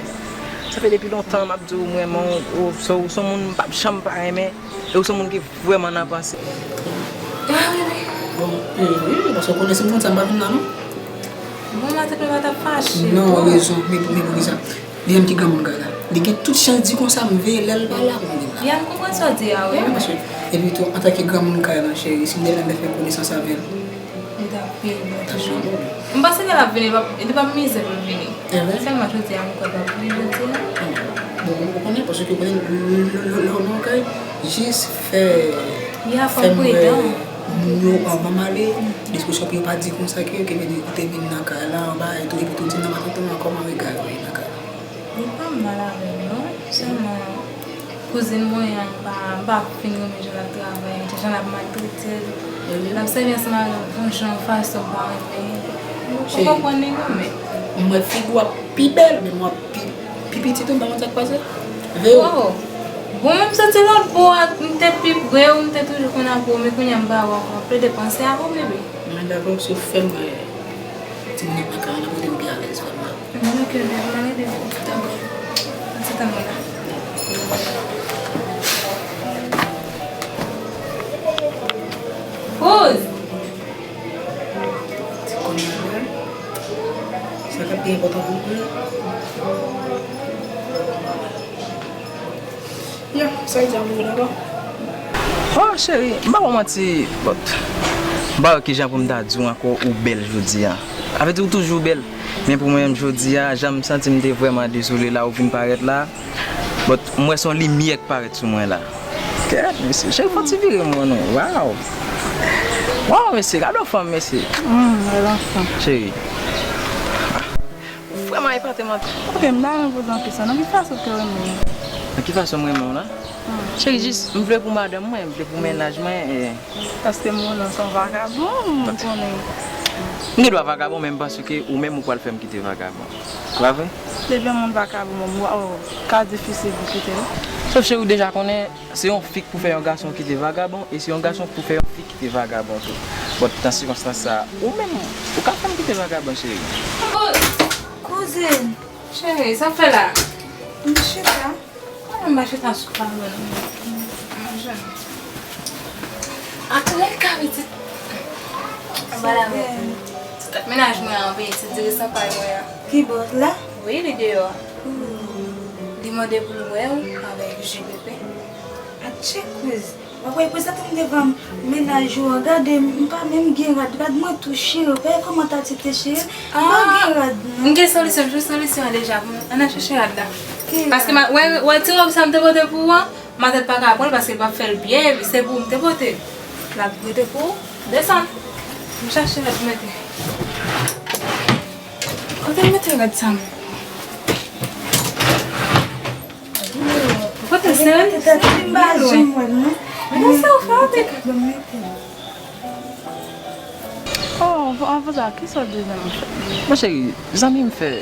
Sa fè depi lontan m ap di w m renmen w, ou se, ou se yon moun m p ap janm pa renmen. E ou se yon moun ki vrèman nan panse. Ah, wi, wi. Bon, e, wi, wi, paske w konnen si m konn sa, m pa vin la, non. Bon, matant mwen pa t ap fache. Non, ou rezon, men, men poukisa? Li menm ki granmoun kay la. Li gen tout chans di konsa, m veye lè l pa la pou m vin la. Byen, m konprann sa w di a, wi. Wi, paske, epi tou, antanke granmoun kay la, cheri, si m te menm fè konesans avè l, Li t ap pi bon toujou. M panse ke l ap vini, li p ap, li p ap mize pou l vini. Sèlman jodi a, m kwè l p ap vini jodi a. Bon, ou konnen, paske ou konnen, lè, lè, lè, lè w nan yon kay, jis fè, fè m wè moun yo anvan m ale, disponisyon pou yo pa di konsa ke, ke vle di ou te vin nan kay la, anba, epi tou, epi tou di m nan matant mwen kòman rega yo ye nan kay la. Li pa mal avè m non, sèlman kouzin mwen an pa, m pa fin renmen jan l ap travay, jan l ap maltrete l. L ap sèvi ansanm avè m yon jan, yon fason m pa renmen. Ou konprann li non, men. M wè figi w ap pi bèl, men m w ap pi, pi piti tou, m pa konn sa k pase. Veye w. Oh. Bon, men m soti lòt bò a, m te pi pre w, m te toujou konn ap wè w, men kounye a m pa wè w ankò. Plede panse ak ou, bebe. Mwen dakò, si w fè m wè timoun nan nan kay la, kote m pi alèz vrèman. Mwen, ok, bebe, mwen rele w. Dakò. Ti tann mwen la. Kouz! Ti kounye a la, sa k ap pi enpòtan pou mwen. Ya, sa l di a pou ou, dakò? Oh, cheri, m pa ba w manti, but m pa wè kijan pou m ta di w ankò, ou bèl jodi a. Sa vle di ou toujou bèl, men pou mwen menm jodi a, jan m santi m te vrèman dezole la, ou vin parèt la, but m wè se yon limyè k parèt sou mwen la. Kèt, mesye, cheri, fò w ti vire m wè non. Waw! Waw, mesye, gade yon fanm, mesye. Mm, gade yon fanm. Cheri. Ou vrèman epate m anpil. Ok, m ta renmen poze yon kesyon. Nan ki fason w te renmen m? Nan ki fason m renmen w la? Hmm. Cheri, jis, m vle pou madanm mwen, m vle pou mennaj mwen, e. Paske m konnen w se yon vagabon, m konnen. M gen dwa vagabon, men m panse ke ou menm ou pral fè m kite vagabon. Pa vre? Depi yon moun vagabon, m, w, w, ka difisil pou kite l. Sof cheri, ou deja konnen, se yon fi k pou fè yon gason kite vagabon, e se yon gason k pou fè yon fi kite vagabon tou. But nan sikonstans sa a, ou menm, ou ka fè m kite vagabon, cheri. Kouzin, cheri, sa w fè la? M chita. Mwen menm m pa chita sou pawòl. Manje. Ak lè ka pitit. Anba la men. Mennaj mwen an, wi, se dirijan pay mwen an. Ki bò la? Wi, li deyò a. Hmm. Li mande pou l wè w avèk J P P. Atchè kouz. W ap wè prezante m devan mennaj ou an. Gade, m pa menm gen rad. Rad mwen tou chire. W wè kòman tati te chire? M pa gen rad, non. M gen solisyon, m jwenn solisyon an deja. Ann al chèche rad la. Paske, wè, wè ti wòb sa m te pote pou ou an, Matèt pa ka pran l paske l p ap fè l byen, epi se pou ou m te pote. L ap rete pou ou. Desann. M chache rad mete. Kote m mete rad sa m? Kote l sere? M pa janm wè l, non. Men sa w fè avèk? Oh, anvan sa, kisa w dezanmi fè? Mon cheri, zanmi m fè.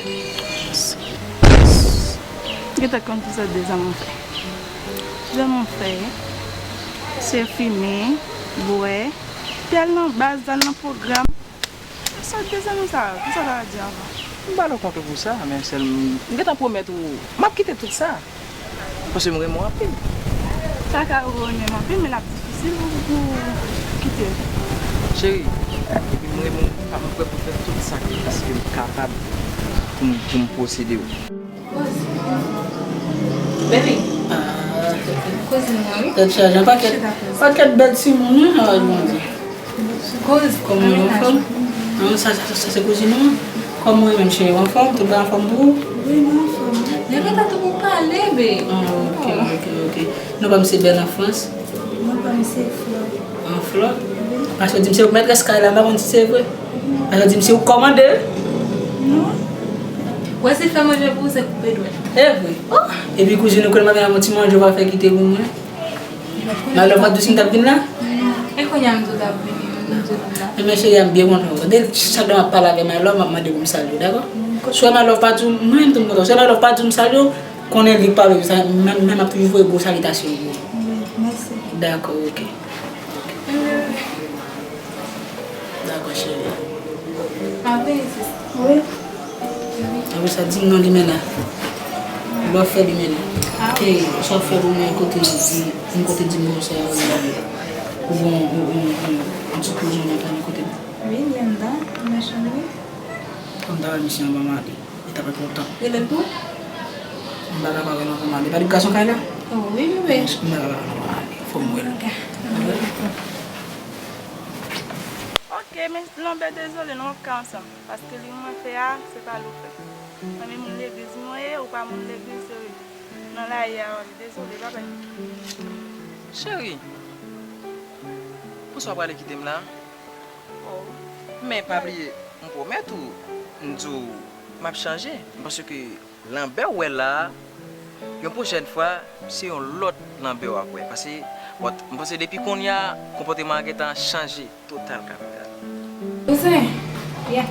Gentan konn kisa w dezanmi fè. Dezanmi fè, se fimen, bwè, pi al nan baz, al nan pwogram. Kisa w dezanmi sa, kisa w ta di anvan? M ba l kontre pou sa, men sèl m gentan pwomèt ou, m ap kite tout sa. Paske m renmen w anpil. Sa ka ou renmen m anpil, men l ap difisil pou, pou kite l. Cheri, depi m renmen w, m prè pou fè tout sakrifis ke m kapab pou m, pou m posede w. Baby. Ah, kouzin mwen, wi. Tèt chaje, pakèt, pakèt bèl timoun, wi, ah, Bondye. Kouz, kòman w anfòm? Non, sa, sa, sa se kouzin ou? Kòman w ye menm cheri, w anfòm? Tout bagay anfòm pou ou? Wi, mwen anfòm. Nèg la ta tou pou pale, be. Ah, ok, ok, ok. Non, pa m se bèl an Frans. Non, pa m se Flò. An Flò? Wi. Paske w di m se ou k mètrès kay la, m pa konn si se vre. Paske w di m se ou k kòmande. Non. Wè se fè manje pou ou, se koupe dwèt. E vre? Oh! Epi kouzin ou konnen m ap vin ak yon ti manje w pa fè kite pou mwen. Malè w pa t di w si m t ap vin la? E kounye a m di w t ap vini, m di w vin la. Ebyen cheri a, m byen kontan w. Tande, chak lè m ap pale avè Malè, m ap mande pou m salye w, dakò? Si w wè Malè pa di w, mwen menm tou m kontan w. Si w wè Malè pa di w m salye w, konnen li k pa vle sa, men, men m ap toujou voye gwo salitasyon pou ou. Wi, mèsi. Dakò, ok. Dakò, cheri. Apre, sis. Wi. Apre sa, di m non Limena. Lè w fè Limena. Ah, wi. Sa w fè pou mwen kote di, m kote di m bon sa, ou bon, ou, ou, ou, ou ti kouzin mwen pa nan kote m. Wi, Linda, machann wi. Kòm ta wè misye anba mari. Li t ap kontan. Rele l pou? M pa ka pa wè l anvan mari. Pa li gason kay la? Oh, wi, bebe. M pa ka pa wè l anvan mari. Fò m wè l. Ok, men Lonbè, dezole, nou p ap ka ansanm. Paske li mwen fè a, se pa l ou fè. Mwen menm moun legliz mwen ye, ou pa moun legliz, se nan layi a, dezole, babay. Cheri, poukisa w prale kite m la? Oh. Men pa bliye, m pwomèt ou, m di w, m ap chanje. Paske Lanbè w wè la a, yon pwochèn fwa, se yon lòt Lanbè w ap wè. Paske, bon, m panse depi kounye a, konpòteman an gentan chanje total kapital. Kouzen, vyen.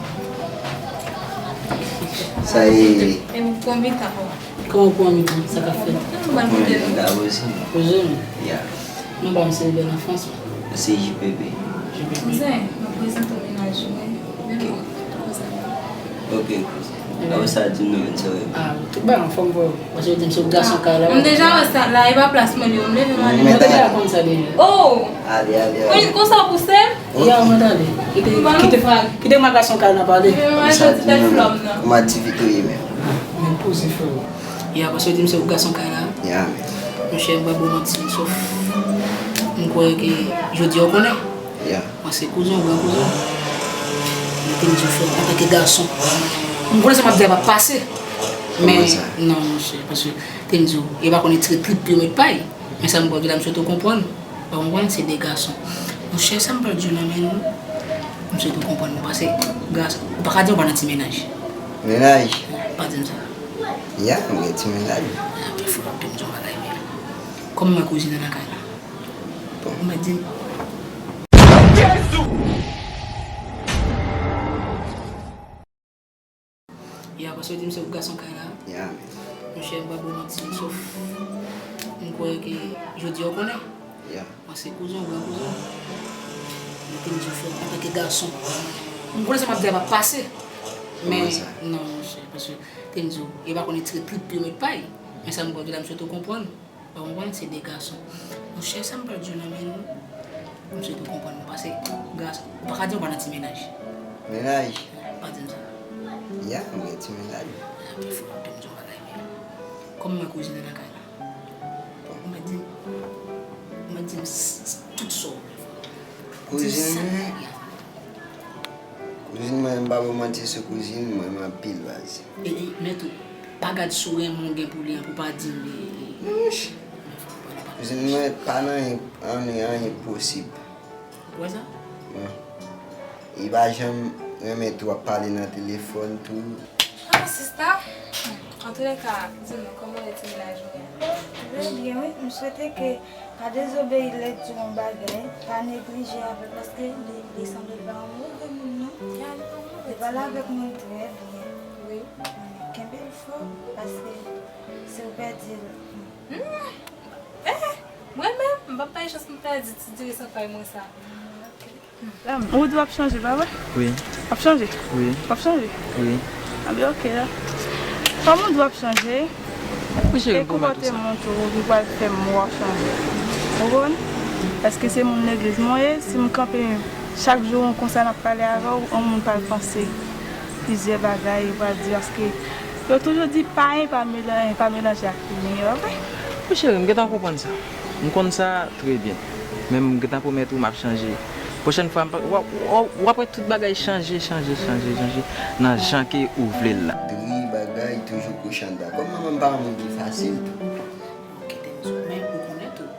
Sa ye? E m pran mitan. Kòman w pran mitan? Sa k ap fèt? Mwen la osi. Kouzen? Ya. Non, pa m se Bèl Anfans. Se J P P. J P P. Kouzen, mwen prezante w mennaj mwen. Vin non, kouzen. Ok, kouzen. Apre sa, di m non, men se vre. Ah, tout bagay anfòm, frè. Paske yo di m se w gason kay la. M deja wè sa la, e pa plas mwen li yo, m leve m ale. M deja konn sa deja. Oh! Ale, ale, ale. Konsa w pouse m? Ya, mwen tande. Kite, kite, kite m ak gason kay la pale. Mwen sa di non, men kòman ti fi tou ye menm? Men poze, frè. Ya, paske yo di m se w gason kay la. Ya, men. Monchè, m pa ba w manti, sòf m kwè ke jodi a w konnen. Ya. Mwen se kouzen w, gran kouzen w. Mwen te m di w, frè, antanke gason, m konnen sa m ap di a p ap pase. Men, non, monchè, paske te m di w, e pa konnen tire trip pou yo met pay. Men sa m pral di w la, m swete w konprann. Ou konprann, se de gason. Monchè, sa m pral di w la, men, m swete w konprann, paske gason, ou pa ka di m w pa nan ti mennaj. Mennaj? Pa di m sa. Ya, m gen ti mennaj. Epi frè, te m di w bagay, men. Kòman kouzin nan lakay la? Bon. Ou mèt di m. Ya, paske yo di m se ou gason kay la. Ya, men. Monchè, m pa ba w manti, sòf m kwè ke jodi a w konnen. Ya. Mwen se kouzen w, gran kouzen w. Mwen te m di w frè, antanke gason, m konnen sa m ap di a p ap pase. Men, non, monchè, paske te m di w, e pa konnen tire trip pou yo met pay. Men sa m pral di w la, m swete w konprann. Ou konprann, se de gason. Monchè, sa m pral di w la, men, M swete w konprann mwen, paske gason, ou pa ka di w pa nan ti mennaj. Mennaj? Pa di m sa. Ya, m gen ti mennaj. Epi fò w di m yon bagay, men kòm mwen kouzin nan kay la. Ou mèt di m, ou mèt di m s- s- tout sa w vle. Kouzin mwen? Ya. Kouzin mwen, m pa ba w manti, se kouzin mwen, m anpil baz. E, e, men tou, pa gad sou renmen w gen pou li an pou pa di m, e, e, Mouch. Kouzin mwen, pa nan anyen, anyen, anyen k posib. Ou kwè sa? Wi. Li pa janm renmen twòp pale nan telefòn tou. Ah, sista. Antouleka, di m, kòman w ye, ti mennaj mwen an? Trè byen, wi. M swete ke pa dezobeyi lè l di w yon bagay, pa neglije avè l, paske li, li sanble pa yon move moun, non. Ya, li pa yon move timoun. Li pale avèk mwen trè byen. Wi. Kenbe l fò, paske si w pèdi l, hmm. Hmm. Eh, mwen menm, m p ap bay chans pou m pèdi ti diri san pay mwen sa. Ou di w ap chanje, pa vre? Wi. W ap chanje? Wi. W ap chanje? Wi. Anben, oke la. Kòm ou di w ap chanje, wi, cheri, e m pou mèt ou sa. Konpòteman w tou ki pral fè m wè w ap chanje. Ou konprann? Paske se moun legliz mwen ye, si m kanpe chak jou konsa n ap pale avè w, yon moun pral panse plizyè bagay, yo pral di, paske yo toujou di pa anyen pa melan- pa melanje ak limen, pa vre? Wi, cheri, m gentan konprann sa. M konn sa trè byen. Men m gentan pwomèt ou m ap chanje. Pwochèn fwa, m pa- w ap- w ap- w ap wè tout bagay chanje, chanje, chanje, chanje nan jan ke ou vle l la. Dri, bagay, toujou kouchanta. Kòm manman m pa yon moun ki fasil tou. Kite m sou, men ou konnen tou,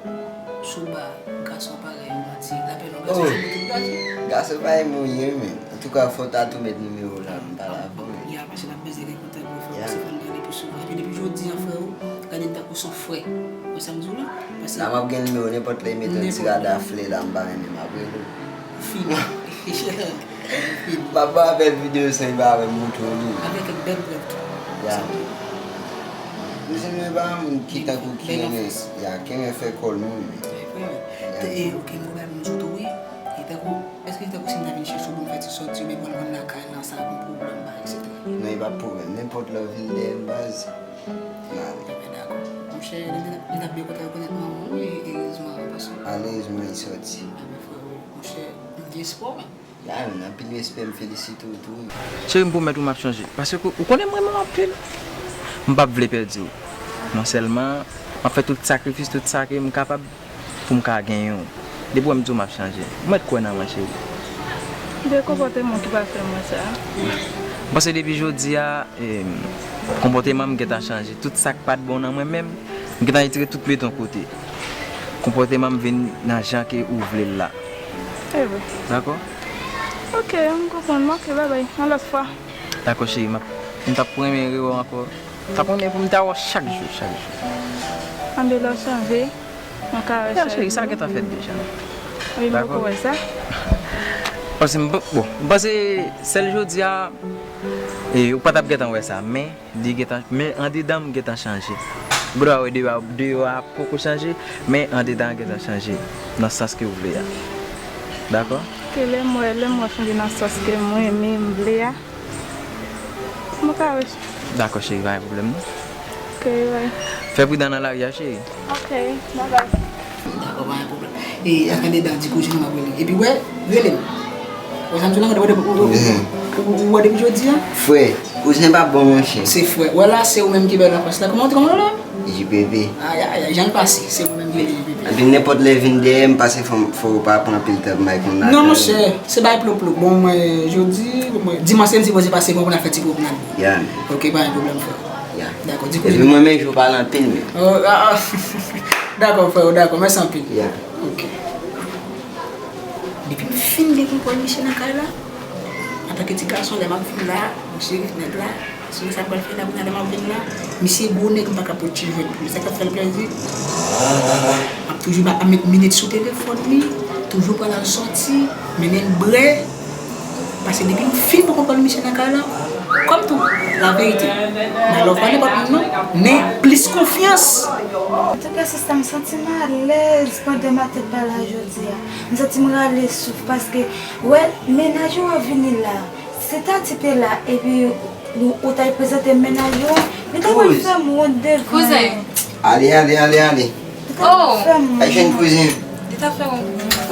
si w ba gason parèy ou manti, l ap fè nou gason se mouton gason. Gason pa renmen w, men. Antouka, fò w ta tou met nimewo w la, m pale avè w. Ya, paske n ap bezwen gen kontak pou fè w, paske fò n pale pi souvan. Epi depi jodi a, frè, ou gade m tankou s on frè. Ou wè sa m di w la? Paske la, m ap gen nimewo nenpòt lè, e mete yon ti rada flè la, m pa renmen, m ap rele w. Fini. M ap ba w bèl videyo san li pa wè m montre w li. Avèk bèl prèv tou. Ya. Kouzin mwen pa yon moun ki tankou ki renmen, ya, ki renmen fè kò l moun. Ya. E, ok, m wè m sou tou, wi. E tankou, èske tankou si m ta vin chèche w pou m fè ti sòti, oubyen pou m vin lakay la, sa ap yon pwoblèm, ba, etsetera? Non, e pa pwoblèm. Nenpòt lè w vin dèyè m, baz, m ale. Ebyen, dakò. Monchè, m t ap byen kontan rekonèt manman w, wi, erezman, paske. Malerezman, li sòti. Ebyen, frè, monchè, m gen espwa w, men. Ya, men anpil respè, m felisite w tou. Cheri, m pwomèt ou m ap chanje. Paske ou konnen m renmen w anpil. M p ap vle pèdi w. Non sèlman, m ap fè tout sakrifis, tout sa ke m kapab pou m ka genyen w. Depi w wè m di w m ap chanje. M mèt kwè nan mwen, cheri. Gen konpòteman ki pa fè mwen sa. M panse depi jodi a, em, konpòteman m gentan chanje. Tout sa k pa t bon nan mwen menm, m gentan retire tout beton kote. Konpòteman m vin nan jan ke ou vle l la. Evre. Dakò? Ok, m konprann. Ok, babay. Yon lòt fwa. Dakò, cheri. M ap, m t ap renmen rewè w ankò. M t ap renmen pou m ta wè w chak jou, chak jou. Anben, lè w chanje, mwen ka wè cheri, sa gentan fèt deja. Wi, m poko wè sa. Paske m, bon, m panse sèl jodi a, e, ou pa t ap gentan wè sa, men li gentan, men andedan m gentan chanje. Ou pa wè deyò a, deyò a poko chanje, men andedan an gentan chanje nan sans ke w vle a. Dakò? Ke lè m wè, lè m wè chanje nan sans ke mwen menm m vle a, m ka wè. Dakò, cheri, pa gen pwoblèm, non. Ok, bye. Fè pridan nan lari a, cheri. Ok, bye bye. Dakò, pa gen pwoblèm. E, ak andedan, di kouzin mwen ap rele. Epi, wè, rele m. Wè sa m di w la, wè, wè, wè, wè, wè, wè depi jodi a? Frè, kouzin pa bon, monchè. Se frè. Wè la, se ou menm ki bèl nan plas la. Kòman, kòman w rele? J P P. Ay, ay, ay, jan l pase, se mwen menm ki rele J P P. Epi nenpòt lè vin dèyè m, pase fò, fò w pa pran anpil tan pou m al konn lakay. Non, monchè, se bay plo plo. Bon, mwen, jodi, mwen, dimanch, se m sipoze pase bon pou n al fè ti pwomnad. Ya, men. Ok, pa gen pwoblèm, frè. Ya. Dakò, di kouzin. Epi mwen, men, jou pale anpil, men. Oh, ah, ah. Dakò, frè, dakò, mèsi anpil. Ya. Ok. Depi m fin gen kontwòl misye nan kay la, antanke ti gason, lè m ap vin la, misye nèg la, sou sa m pral fè la, kounye a lè m ap vin la, misye gwo nèg, m pa ka pot ti jwèt pou li. Sa k ap fè l plèzi, m ap toujou ba, ap met minit sou telefòn li, toujou pral al sòti, mennen l brè. Paske depi m fin pran kontwòl misye nan kay la, kòm tou, laverite, m pa love pa nenpòt moun non, men plis konfyans. Antouka, sista, m santi m alèz pandan maten pale a jodi a. M santi m rale souf paske, wè, mennaj ou an vini la. Se ta tipe la, epi ou, ou t al prezante m mennaj ou an, li ta pral fè m wont devan. Kouzen. Ale, ale, ale, ale. Li ta pral fè m wont. Ay, jèn kouzen. Li ta fè wont.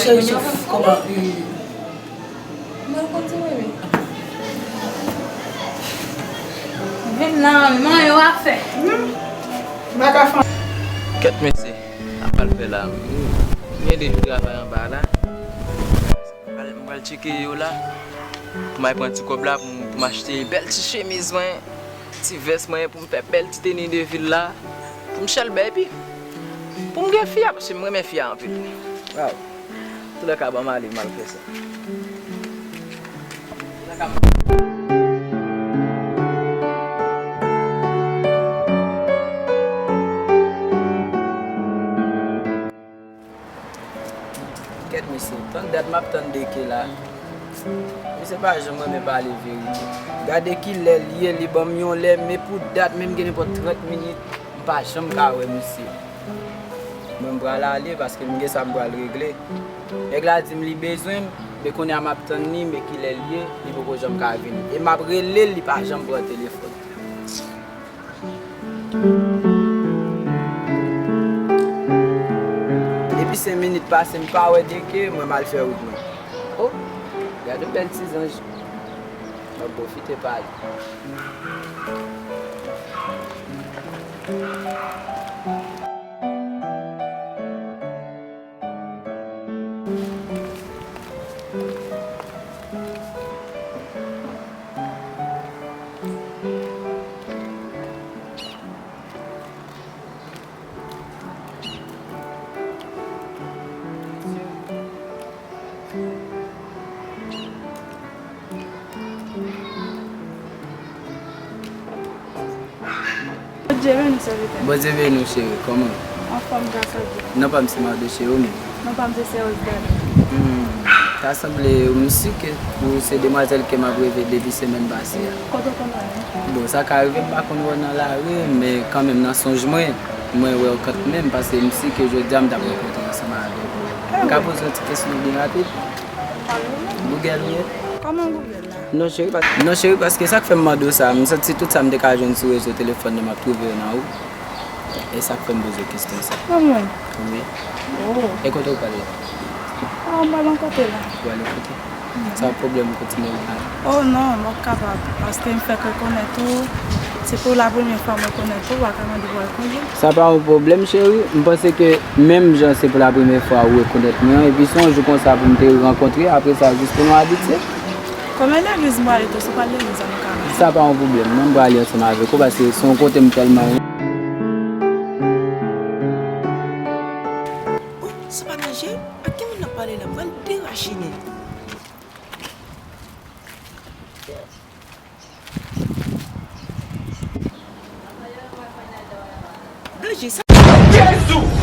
Cheri Souf, kòman? Mwen konn ti bebe. Vin la, manman, yo ap fè. Kèt mesye, sa m pral fè la? M gen de jou travay anba la. M pral, m pral tcheke yo la. Pou m al pran ti kòb la, pou m, pou m achte bèl ti chemiz mwen, ti vès mwen, pou m fè bèl ti teni de vil la. Pou m chèlbè, epi pou m gen fi a, paske m renmen fi a anpil. Waw. Toulèka, ban m ale, m al fè sa. Toulèka, m Kèt mesye, tann dat m ap tann Deke la. Misye pa janm renmen pale verite. Gade kilè l ye, li ban m yon lè, men pou dat, menm gen nenpòt trant minit, m pa janm ka wè misye. Mwen, m pral ale paske m gen sa m pral regle. Nèg la di m li bezwen m, men kounye a m ap tann li, men kilè l ye, li poko janm ka vini. E m ap rele l, li pa janm pran telefòn. Depi senk minit pase, m pa wè Deke, mwen m al fè wout mwen. O, gade yon bèl ti zanj. M ap pwofite pale. Bondye beni w, sèvitè. Bondye beni w, cheri. Kòman w ye? Anfòm, gras a Dye. Non pa m se Mado, cheri, ou menm? Non pa m se Sèwòs Dani. Hmm, ta sanble, m si ke ou se demwazèl ke m ap reve depi semèn pase a. Kote w konn wè m? Bon, sa ka rive m pa konn wè w nan lari, men kanmenm nan sonj mwen, mwen wè w kanmenm, paske m si ke jodi a m t ap rankontre ansanm avèk ou. M ka poze w yon ti kesyon byen rapid? Gougèl ou ye? Kòman Gougèl la? Non, cheri, pas-, non, cheri, paske sa k fè m mande w sa, m santi tout sa m te ka jwenn sou rezo telefòn nan, m ap twouve yo nan ou. E sa k fè m poze w kesyon sa. Mwen menm? Wi. Oh. E kote w pral la? Ah, m pral yon kote la. Ou pral yon kote? Sa w pwoblèm w kontinye w pale? Oh non, m p ap kapab, paske m fèk rekonèt ou. Se pou la premyè fwa m rekonèt ou, ou pa ka mande pou al konje. Sa pa yon pwoblèm, cheri. M panse ke menm jan se pou la premyè fwa ou rekonèt mwen, epi se yon jou konsa pou m te rankontre, apre sa, jis pou nou abitye. Kòman legliz m prale tou, si w pral legliz la, nou ka manje. Sa pa yon pwoblèm, non, m prale ansanm avèk ou, paske se yon kote m tèlman renmen. Oh, se pa danje? Ak ki moun n ap pale la? M pral derachine. Danje sa. Jezi!